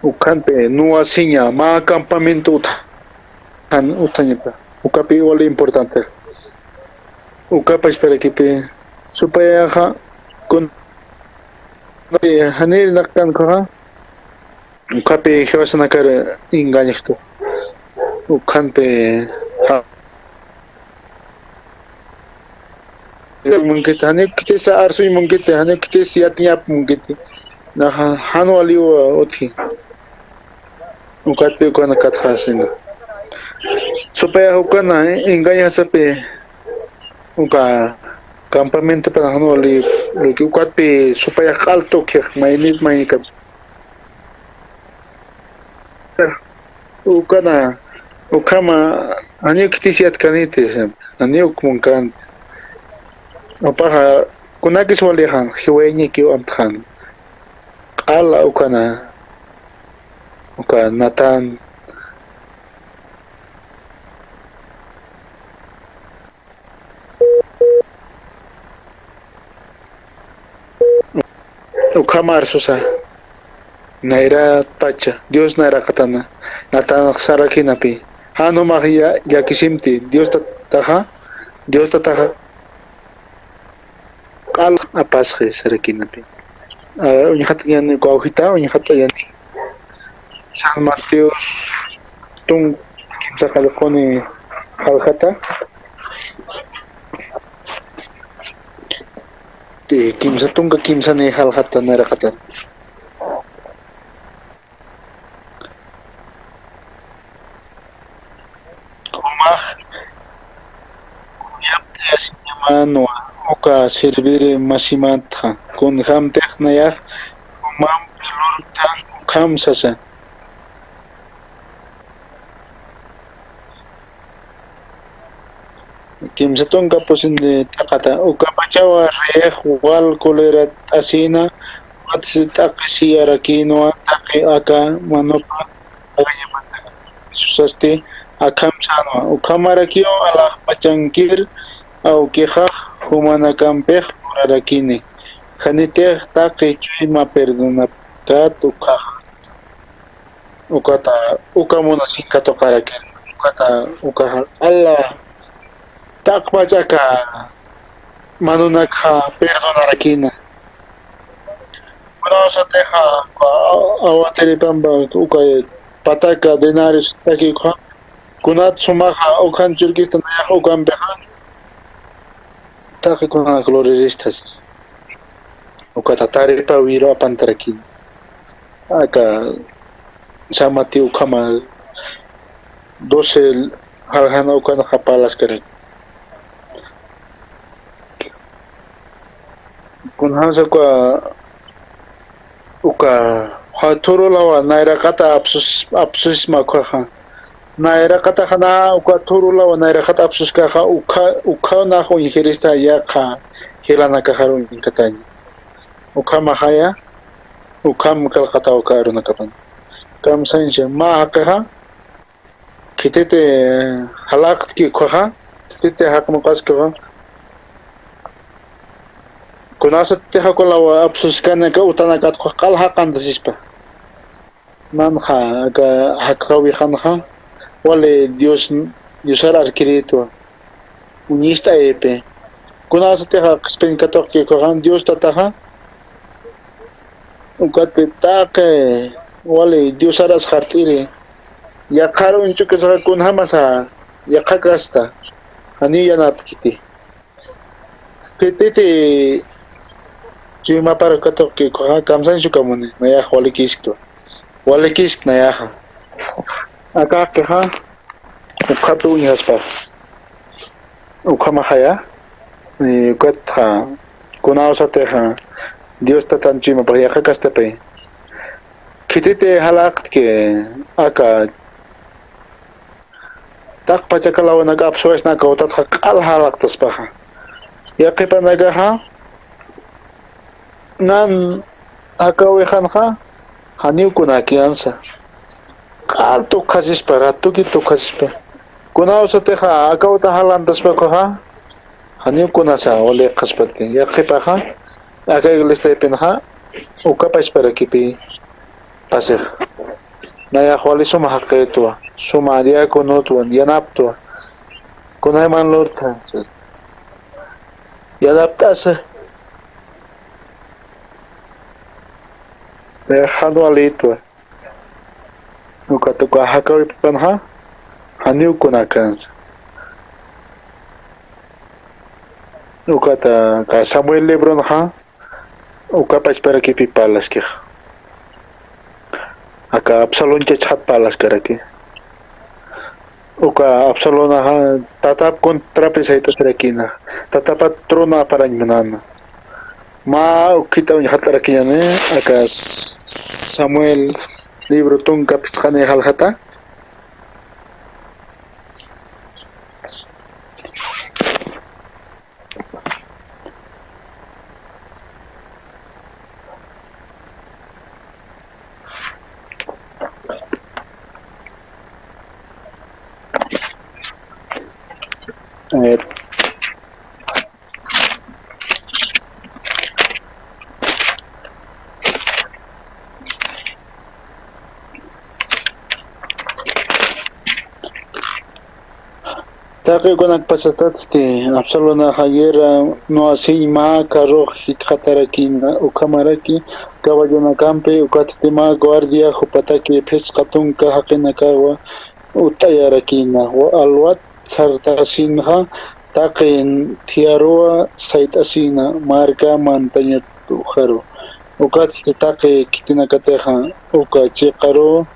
Ukhampï nuwasiña mä campamento utjan, utjañapa. Ukapï wali importante. Uka pachparakipï supayaxa kun, janiw irnaqkänxa. Ukapï jiwasanakar engañastu. Ukhampï, ja, munkiti, janiw khitisa arsuñ munkiti, janiw khitisa yatiñap munkiti. Naxa, jan waliw utji. Ukatpï ukanakatxa sina. Supayax ukana engañasapï, uka campamentopan jan wali, ukatpï supayax q'al tukix, maynit maynikampi. Ukana, ukhama, janiw khitisa yatkaniti, janiw uk munkänti. Jupaxa, kunakis walixa, jiwayañakiw amtxän. Q'ala ukana, uka Natán. Ukham arsusa, nayrat pacha, Dios nayraqatana, Natanax sarakïnapï. Jan jumax llakisimti, Dios tataxa, Dios tataxa. q'al apasxi sarakinapi. Ah, uñjat'ayani kawjita, uñjat'ayani. San Mateos tunk kimsa qallquni jaljata. Eh, kimsa tunka kimsani jaljata nayraqata. Jumax kullapt'ayasiñamanwa uka servir masimantxa, kunjämtix nayax jumampi lurkta ukham sasa. Kimsa tunka pusin taqata, ukapachawa reyix wal colerat'asïna, ukat t'aqhi siyarakïnwa, taqi aka manupa pagañamata. Jesusasti akham sänwa, ukhamarakiw alaxpachankir awkixax jumanakampix lurarakini. Janitix taqi chuyma perdonapkät ukkhaxa. Ukata, uka munasin katuqarakini. Ukata, uka q'ala taqpach aka manunakxa perdonarakina. Kunawsatixa, a-, awatiripampa uka pataka denarios taqi ukxa. Kunat sumaxa ukhan churkista nayax ukampixa. Taqi kunanak luriristas. Ukata taripa wiru apantarakini. Aka San Mateo ukhama doce jaljana ukanxa parlaskarak. Kunjamsa uka, uka, ja, thurulawa nayraqata apsus-, apsusma ukhaxa. Nayraqataxa na uka thurulawa nayraqata apsuskaxa ukha, ukhaw nax uñjirista yaqha jilanakaxar uñkataña. Ukhamaxaya, ukham qillqataw uka arunakapan. Kamsañsa, mä jaqixa, khititi jalaqtki ukhaxa, khititi jaqnuqaski ukhaxa, kunasatixa uka lawa apsuskanaka utanakat ukhax q'al jaqantasispa. Nanxa aka jakawixanxa, wali Dios, Diosar arkirïtwa. Uñist'ayipi. Kunasatixa qhispiñ katuqki ukhaxa, Dios Tataxa, ukatpi taqi wali Diosar asxart'iri. Yaqhar uñch'ukisaxa kunjamasa yaqhakasta, janiw yanapkiti. Khititi chuymapar katuqki ukhaxa, kamsañsa uka muni, nayax walikisktwa. Walikisk nayaxa. Aka jaqixa, ukhapi uñjaspa. Ukhamaxaya, eh, ukatxa, kunawsatixa, Dios Tatan chuymapax yaqhakastapi. Khititi jalaqtki, aka taqpach aka lawanaka apsuwaysna aka utatxa q'al jalaqtaspaxa. Yaqhipanakaxa, nan jakawixanxa, janiw kunakänsa. Q'al tukhasispa, ratuki tukhasispa. Kunawsatixa, aka uta jalantaspa ukhaxa, janiw kunasa, wali qhispati. Yaqhipaxa, aka iglesiapinxa, uka pachparakipi pasix. Nayax wali suma jaqïtwa, suma diaconotwa, yanaptwa. Kunayman lurtha, sas. Yanapt'asa. Nayax jan walïtwa. Ukat uka jakawipanxa, janiw kunakänsa. Ukata, aka Samuel libronxa, uka pachparakipi parlaskix. Aka Absalón chachxat parlaskaraki. Uka Absalónaxa tatap contrapi sayt'asirakina. Tatapat trono aparañ munana. Mä ukhita uñjat'arakiñani, aka Samuel libro tunka phisqani jaljata. Taqi ukanakpachatatsti Absalonaxa guerra nuwasiñ mä carrux jikxatarakïna ukhamaraki caballonakampi, ukatsti mä guardia jupataki phisqa tunka jaqinakawa ut'ayarakïna. Alwat sartasinxa taqi thiyaruwa sayt'asïna marka mantañat ujaru. Ukatsti taqi khitinakatixa uka chiqaru,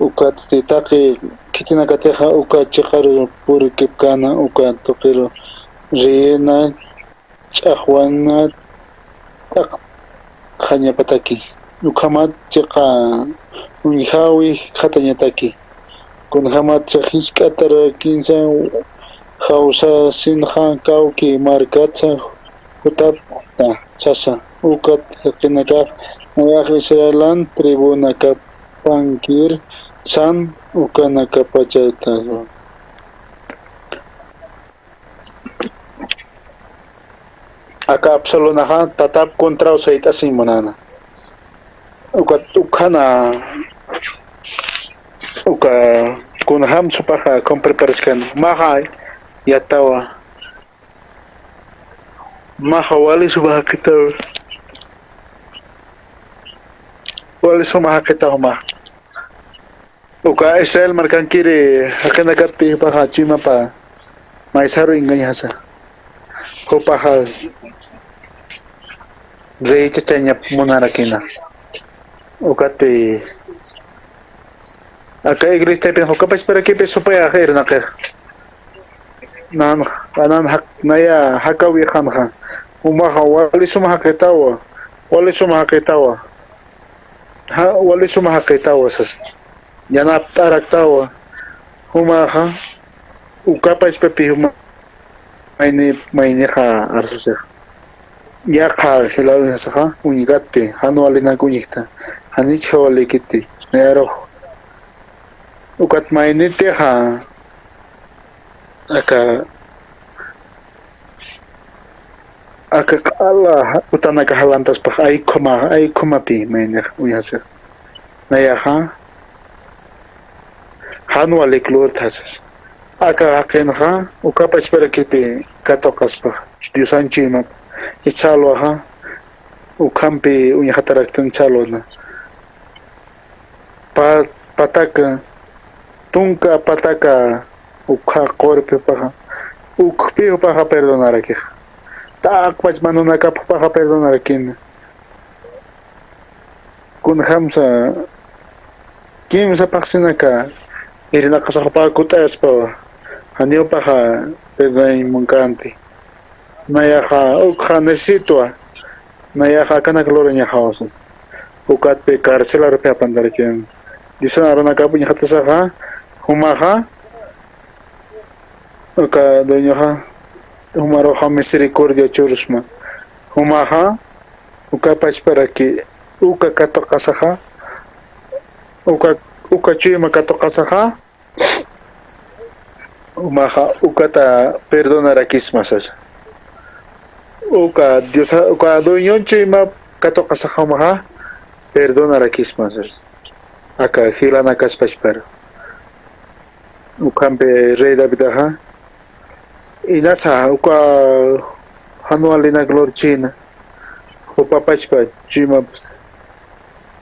ukatsti taqi khitinakatixa uka chiqaru purikipkana, uka tuqiru reyna ch'axwana t'aqxañapataki. Ukhamat chiqa uñjawi jikxatañataki. Kunjamatsa jisk'atarakinsa jawsasinxa kawki markatsa jutapxta sasa. Ukat jaqinakax nayax Israelan tribunakapankir san ukanakapachata. Aka Absalonaxa tatap contraw sayt'asiñ munana. Ukat ukhana, uka kunjam supaxa con preparaskana. Maxa yatawa. Maxa wali suma jaqitawa. Wali suma jaqitawa maxa. Uka Israel markankiri jaqinakatpi jupaxa chuymapa maysaru engañasa. Jupaxa rey chachañap munarakina. Ukatpi aka iglesiapin jukapachparakipi supayax irnaqix. Nan, anan jak-, naya jakawixanxa. Jumaxa wali suma jaqitawa, wali suma jaqitawa. Ja, wali suma jaqitawa sas. Yanapt'araktawa. Jumaxa ukapachpapi juma mayni, maynixa arsusix. Yaqha jilawinxasaxa uñgati, jan walinak uñjta, janich jawalikiti, nayarux. Ukat maynitixa aka, aka q'ala utanaka jalantaspax aykhuma, aykhumapi maynix uñjasix. Nayaxa jan walik lurtha sas. Aka jaqinxa ukapachparakipi katuqaspax Diosan chuymap. Jichha alwaxa ukhampi uñjataraktan jichha alwana. Pa-, pataka, tunka pataka ukha qurpi jupaxa, ukpi jupaxa perdonarakix. Taqpach manunakap jupaxa perdonarakina. Kunjamsa kimsa phaxsinaka irnaqasax jupaxa kut'ayaspawa, janiw jupaxa perdonañ munkänti. Nayaxa ukxa necesitwa, nayaxa akanak lurañaxawa sas. Ukatpi carcelarupi apantarakin. Diosan arunakap uñjatasaxa, jumaxa, uka dueñoxa, jumaruxa misericordia churusma. Jumaxa, ukapachparaki, uka katuqasaxa, uka, uka chuyma katuqasaxa, jumaxa ukata perdonarakisma sasa. Uka Diosa, uka dueñon chuyma katuqasaxa jumaxa perdonarakisma sasa. Aka jilanakaspachpar. Ukhampi rey Davidaxa inasa uka jan walinak lurchïna. Jupapachpa chuymapas.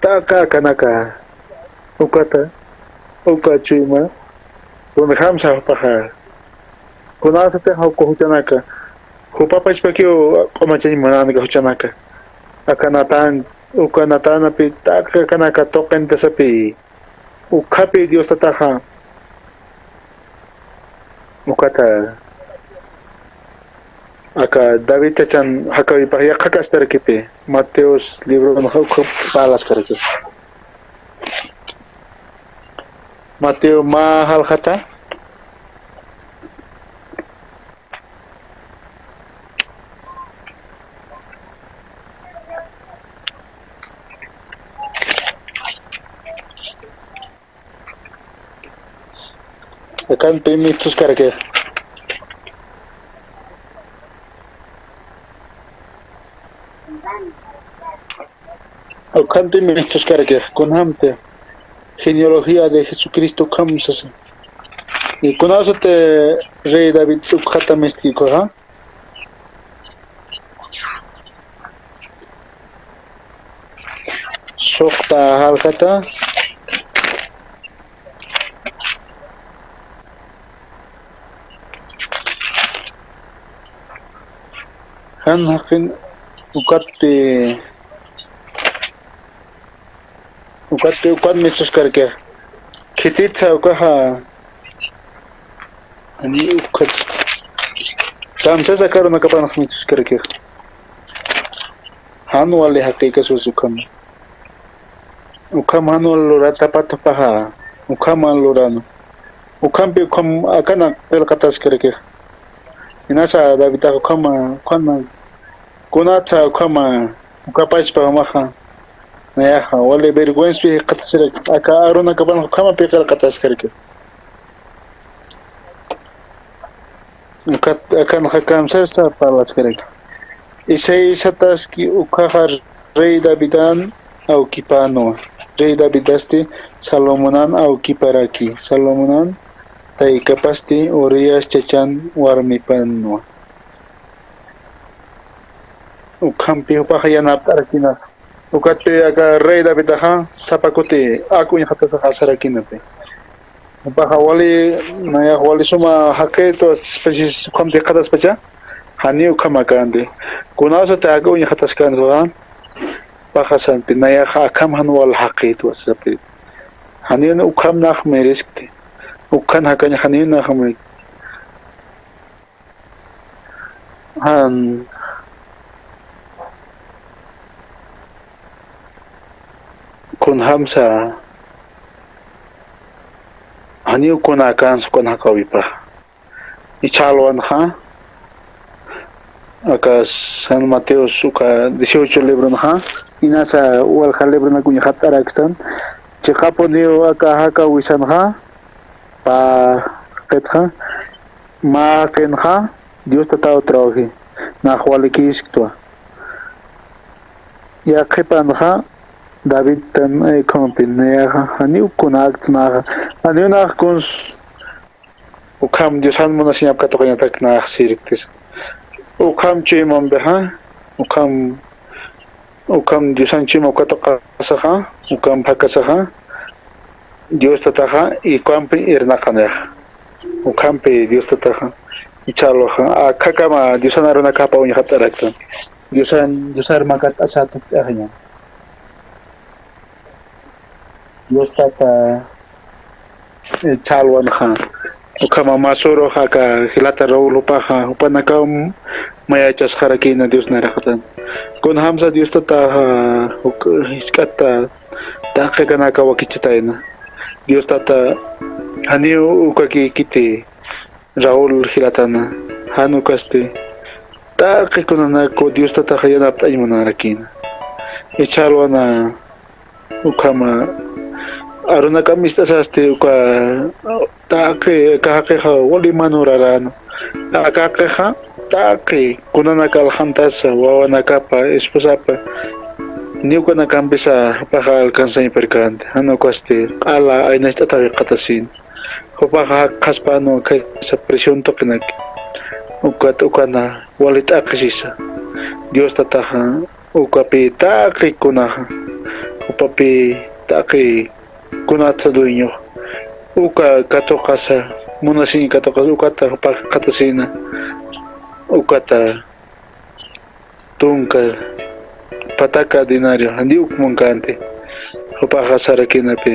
Taqi akanaka ukata, uka chuyma, kunjamsa jupaxa. Kunasatixa uka juchanaka, jupapachpakiw q'umachañ munanaka juchanaka. Aka Natán, uka Natánapi taqi akanaka tuqintasapi. Ukhapi Dios tataxa ukata aka David chachan jakawipax yaqhakastarkipi, Mateos libronxa ukha parlaskarakipi. Mateo mä jaljata. Akanpi mistuskarakix. Akanpi mistuskarakix. Kunjamti genealogía de Jesucristo ukham sasa. Y kunasat rey David ukxatamisti ukaxa. Suxta jalkata. Jan jaqin ukatpi, ukatpi, ukat mistuskarakix. Khititsa ukaxa. Jani ukat. Kamsasa aka arunakapanx mistuskarakix. Jan wali jaqïkaswas ukham. Ukham jan wal luratapat jupaxa. Ukham jan luran. Ukhampi ukham akanak qillqataskarakix. Inasa Davidax ukhama, ukhama, kunatsa ukhama, ukapachpa jumaxa. Nayaxa, wali vergüenzapi jikxatasirak, aka arunakapan ukhamapi qillqataskarakix. Akat, akanxa kamsasa parlaskaraki. Isaí sataski ukkhaxa rey Davidan awkipänwa. Rey Davidasti Salomonan awkiparaki. Salomonan taykapasti Urías chachan warmipänwa. Ukhampi jupaxa yanapt'arakina. Ukatpi aka rey Davidaxa sapa kuti ak uñjatasaxa sarakinapi. Jupaxa wali, nayax wali suma jaqïtwa, especie ukhamti jikxataspacha, janiw ukham akänti. Kunasat ak uñjataskänti jupaxa, jupaxa santi, nayaxa akham jan wal jaqïtwa, sapi. Janiw ukham nax mereskti. Ukhan jakañ janiw nax me- Jan kunjamsa janiw kuna akansa ukan jakawipax. Ichha alwanxa, aka San Mateos uka dieciocho libronxa, inasa walja libronak uñjat'arakstan, chiqapuniw aka jakawisanxa, pä jaqitxa, mä jaqinxa Dios Tataw trawji, nax walikïsktwa. Yaqhipanxa Davidtan, eh, ukhamapi nayaxa, janiw kunakts naxa, janiw nax kuns, ukham Diosan munasiñap katuqañatak nax sirktis. Ukham chuymampixa, ukham Ukham Diosan chuymap katuqasaxa, ukham phakasaxa, Dios Tataxa, y ukhampi irnaqanixa. Ukhampi Dios Tataxa, ichha alwaxa, akhakama Diosan arunakapa uñjat'araktan. Diosan, Dios armakat asatut ajaña. Dios Tata, eh, chhallwanxa, ukhama mä surux aka jilata Raúl jupaxa, jupanakaw mayachasxarakïna Dios nayraqatan. Kunjamsa Dios Tataxa, uk, jisk'ata taqi akanaka wakichatayna. Dios Tata, janiw ukakïkiti Raúl jilatana, jan ukasti, taqi kunanakaw Dios Tataxa yanapt'añ munarakïna. Jichha alwana, ukhama, arunakam ist'asasti uka, taqi, aka jaqixa wali mä nuraräna. Aka jaqixa, taqi, kunanak aljantasa, wawanakapa, esposapa, ni ukanakampisa jupaxa alcanzañparkänti, jan ukasti, q'ala, aynacht'ataw jikxatasïna. Jupaxa jakxaspänwa khaysa presión tuqinaki. Ukat ukana wali t'aqhisisa. Dios Tataxa, ukapï taqi kunaxa. Jupapï taqi kunatsa dueñoxa. Uka katuqasa, munasiñ katuqasa, ukata jupax jikxatasïna. Ukata tunka, pataka denario, janiw uk mankänti. Jupaxa sarakïnapï,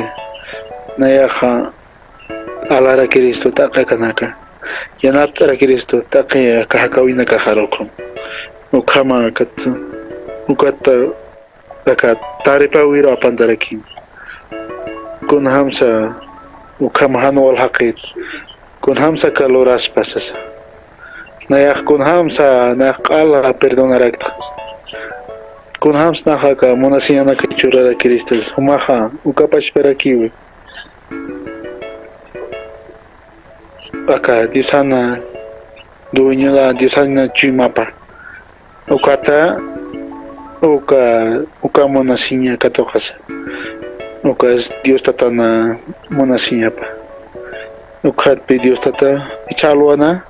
nayaxa alarakiristu taqi akanaka. Yanapt'arakiristu taqi aka jakawinakaxarukum. Ukhama kat, ukata aka taripawiru apantarakïn. Kunjamsa ukham jan wal jaqït. Kunjamsa aka luraspa sasa. Nayax kunjamsa nayax q'ala perdonaraktxa. Kunjamsa nax aka munasiñanaka churarakiristas. Jumaxa uka pachparakiwi. Aka Diosana dueñola, Diosana chuymapa. Ukata, uka, uka munasiña katuqasa. Ukas Dios Tatana munasiñapa. Ukhatpi Dios Tata ichha alwana,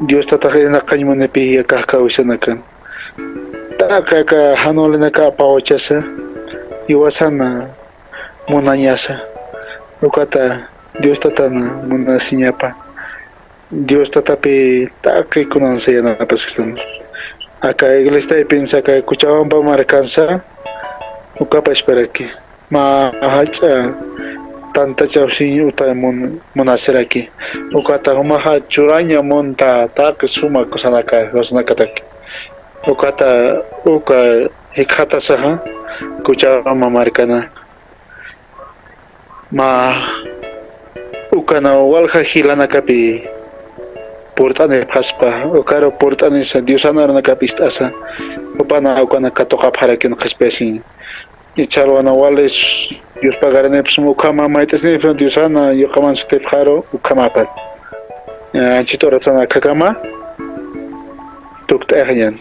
Dios Tatax irnaqañ munipi yakax kawisanakan. Taqi aka jan walinaka apawachasa, jiwasana munañasa. Ukata Dios Tatana munasiñapa. Dios Tatapi taqi kunan sayanapasktan. Aka iglesiaypinsa aka Cochabamba markansa, uka pachparaki. Mä jach'a tantachawsiñ uta mun-, munasiraki. Ukata jumaxa churaña munta taqi suma kusanaka, kusanakataki. Ukata uka jikxatasaxa Cochabamba markana. Mä ukanaw walja jilanakapi purt'anipxaspa, ukaru purt'anisa Diosan arunakap ist'asa, jupana ukanak katuqapxarakin qhispiyasiñ. Ichha alwana wali Dios pagaranipxsma ukhama mayt'asnipxsma Diosana yuqaman sutipxaru ukhamapat. Anchhit urasana akhakama tukt'ayaxañän.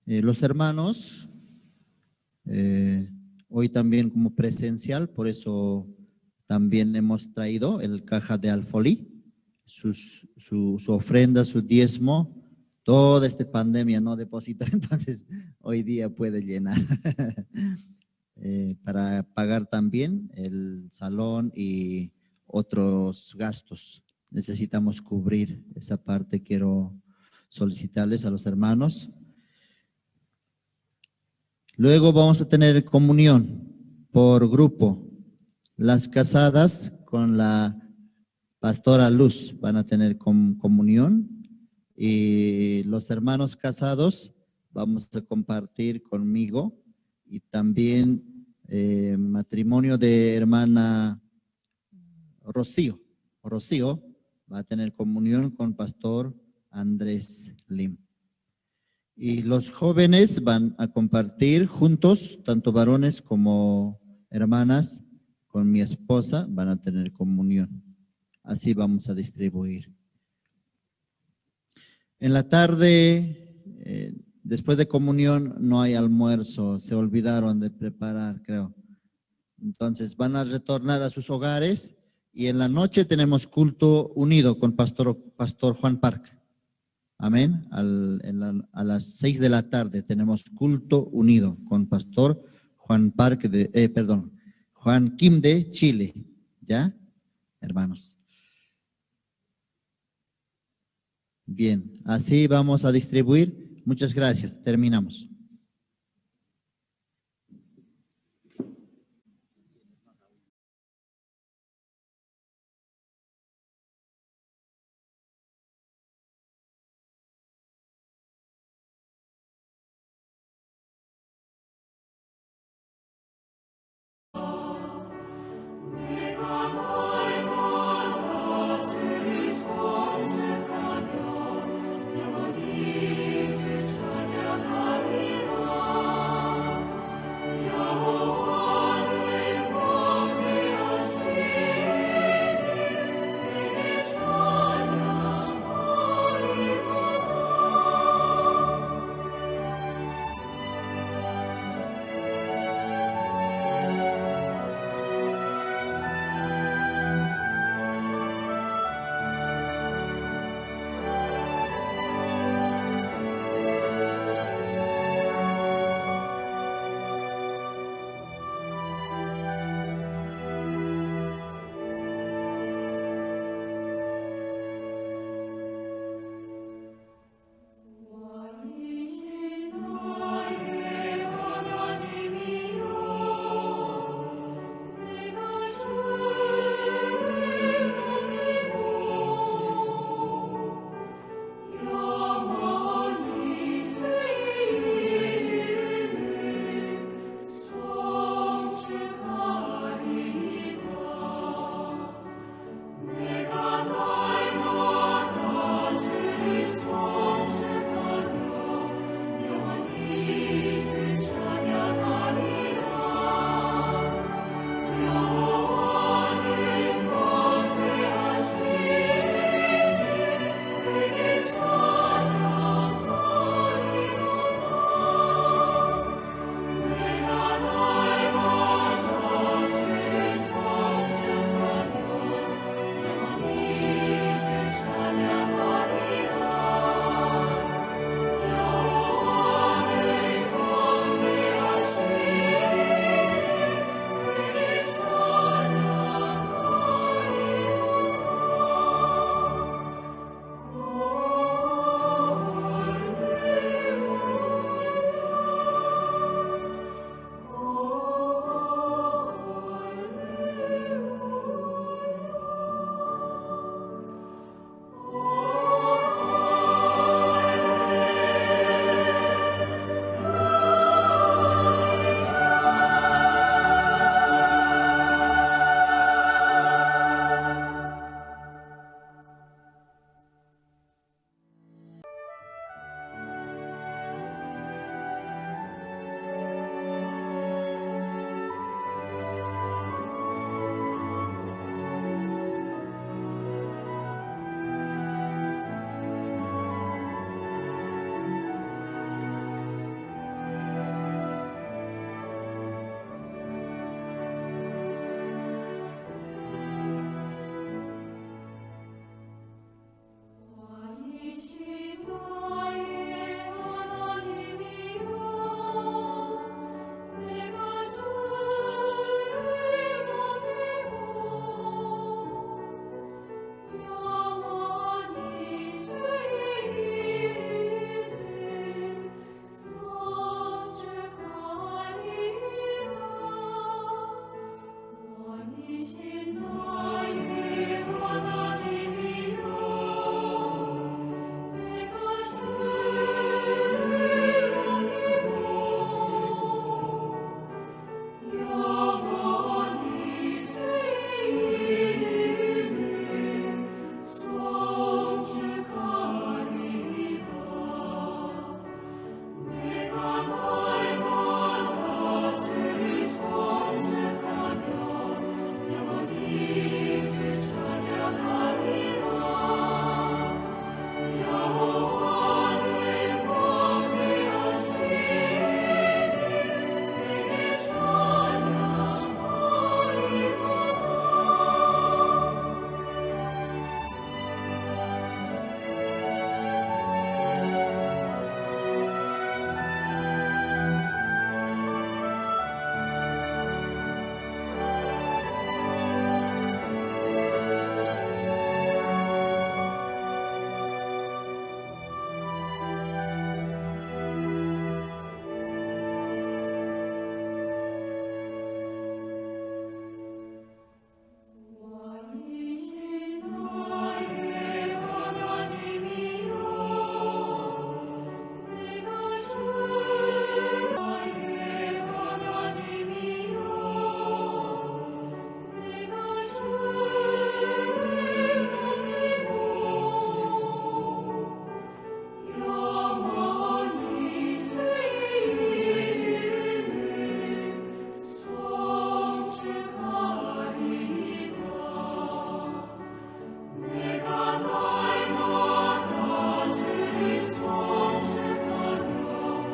Eh, los hermanos, eh, hoy también como presencial, por eso también hemos traído el caja de alfolí, sus, su, su ofrenda, su diezmo, toda esta pandemia no depositó, entonces hoy día puede llenar. Eh, para pagar también el salón y otros gastos. Necesitamos cubrir esa parte. Quiero solicitarles a los hermanos. Luego vamos a tener comunión por grupo. Las casadas con la Pastora Luz van a tener com-, comunión y los hermanos casados vamos a compartir conmigo y también, eh, matrimonio de hermana Rocío. Rocío va a tener comunión con Pastor Andrés Lim. Y los jóvenes van a compartir juntos, tanto varones como hermanas, con mi esposa, van a tener comunión. Así vamos a distribuir. En la tarde, eh, después de comunión, no hay almuerzo, se olvidaron de preparar, creo. Entonces van a retornar a sus hogares y en la noche tenemos culto unido con Pastor, Pastor Juan Park. Amén. Al, en la, a las seis de la tarde tenemos culto unido con Pastor Juan Park de, eh, perdón, Juan Kim de Chile. ¿Ya? Hermanos. Bien, así vamos a distribuir. Muchas gracias. Terminamos.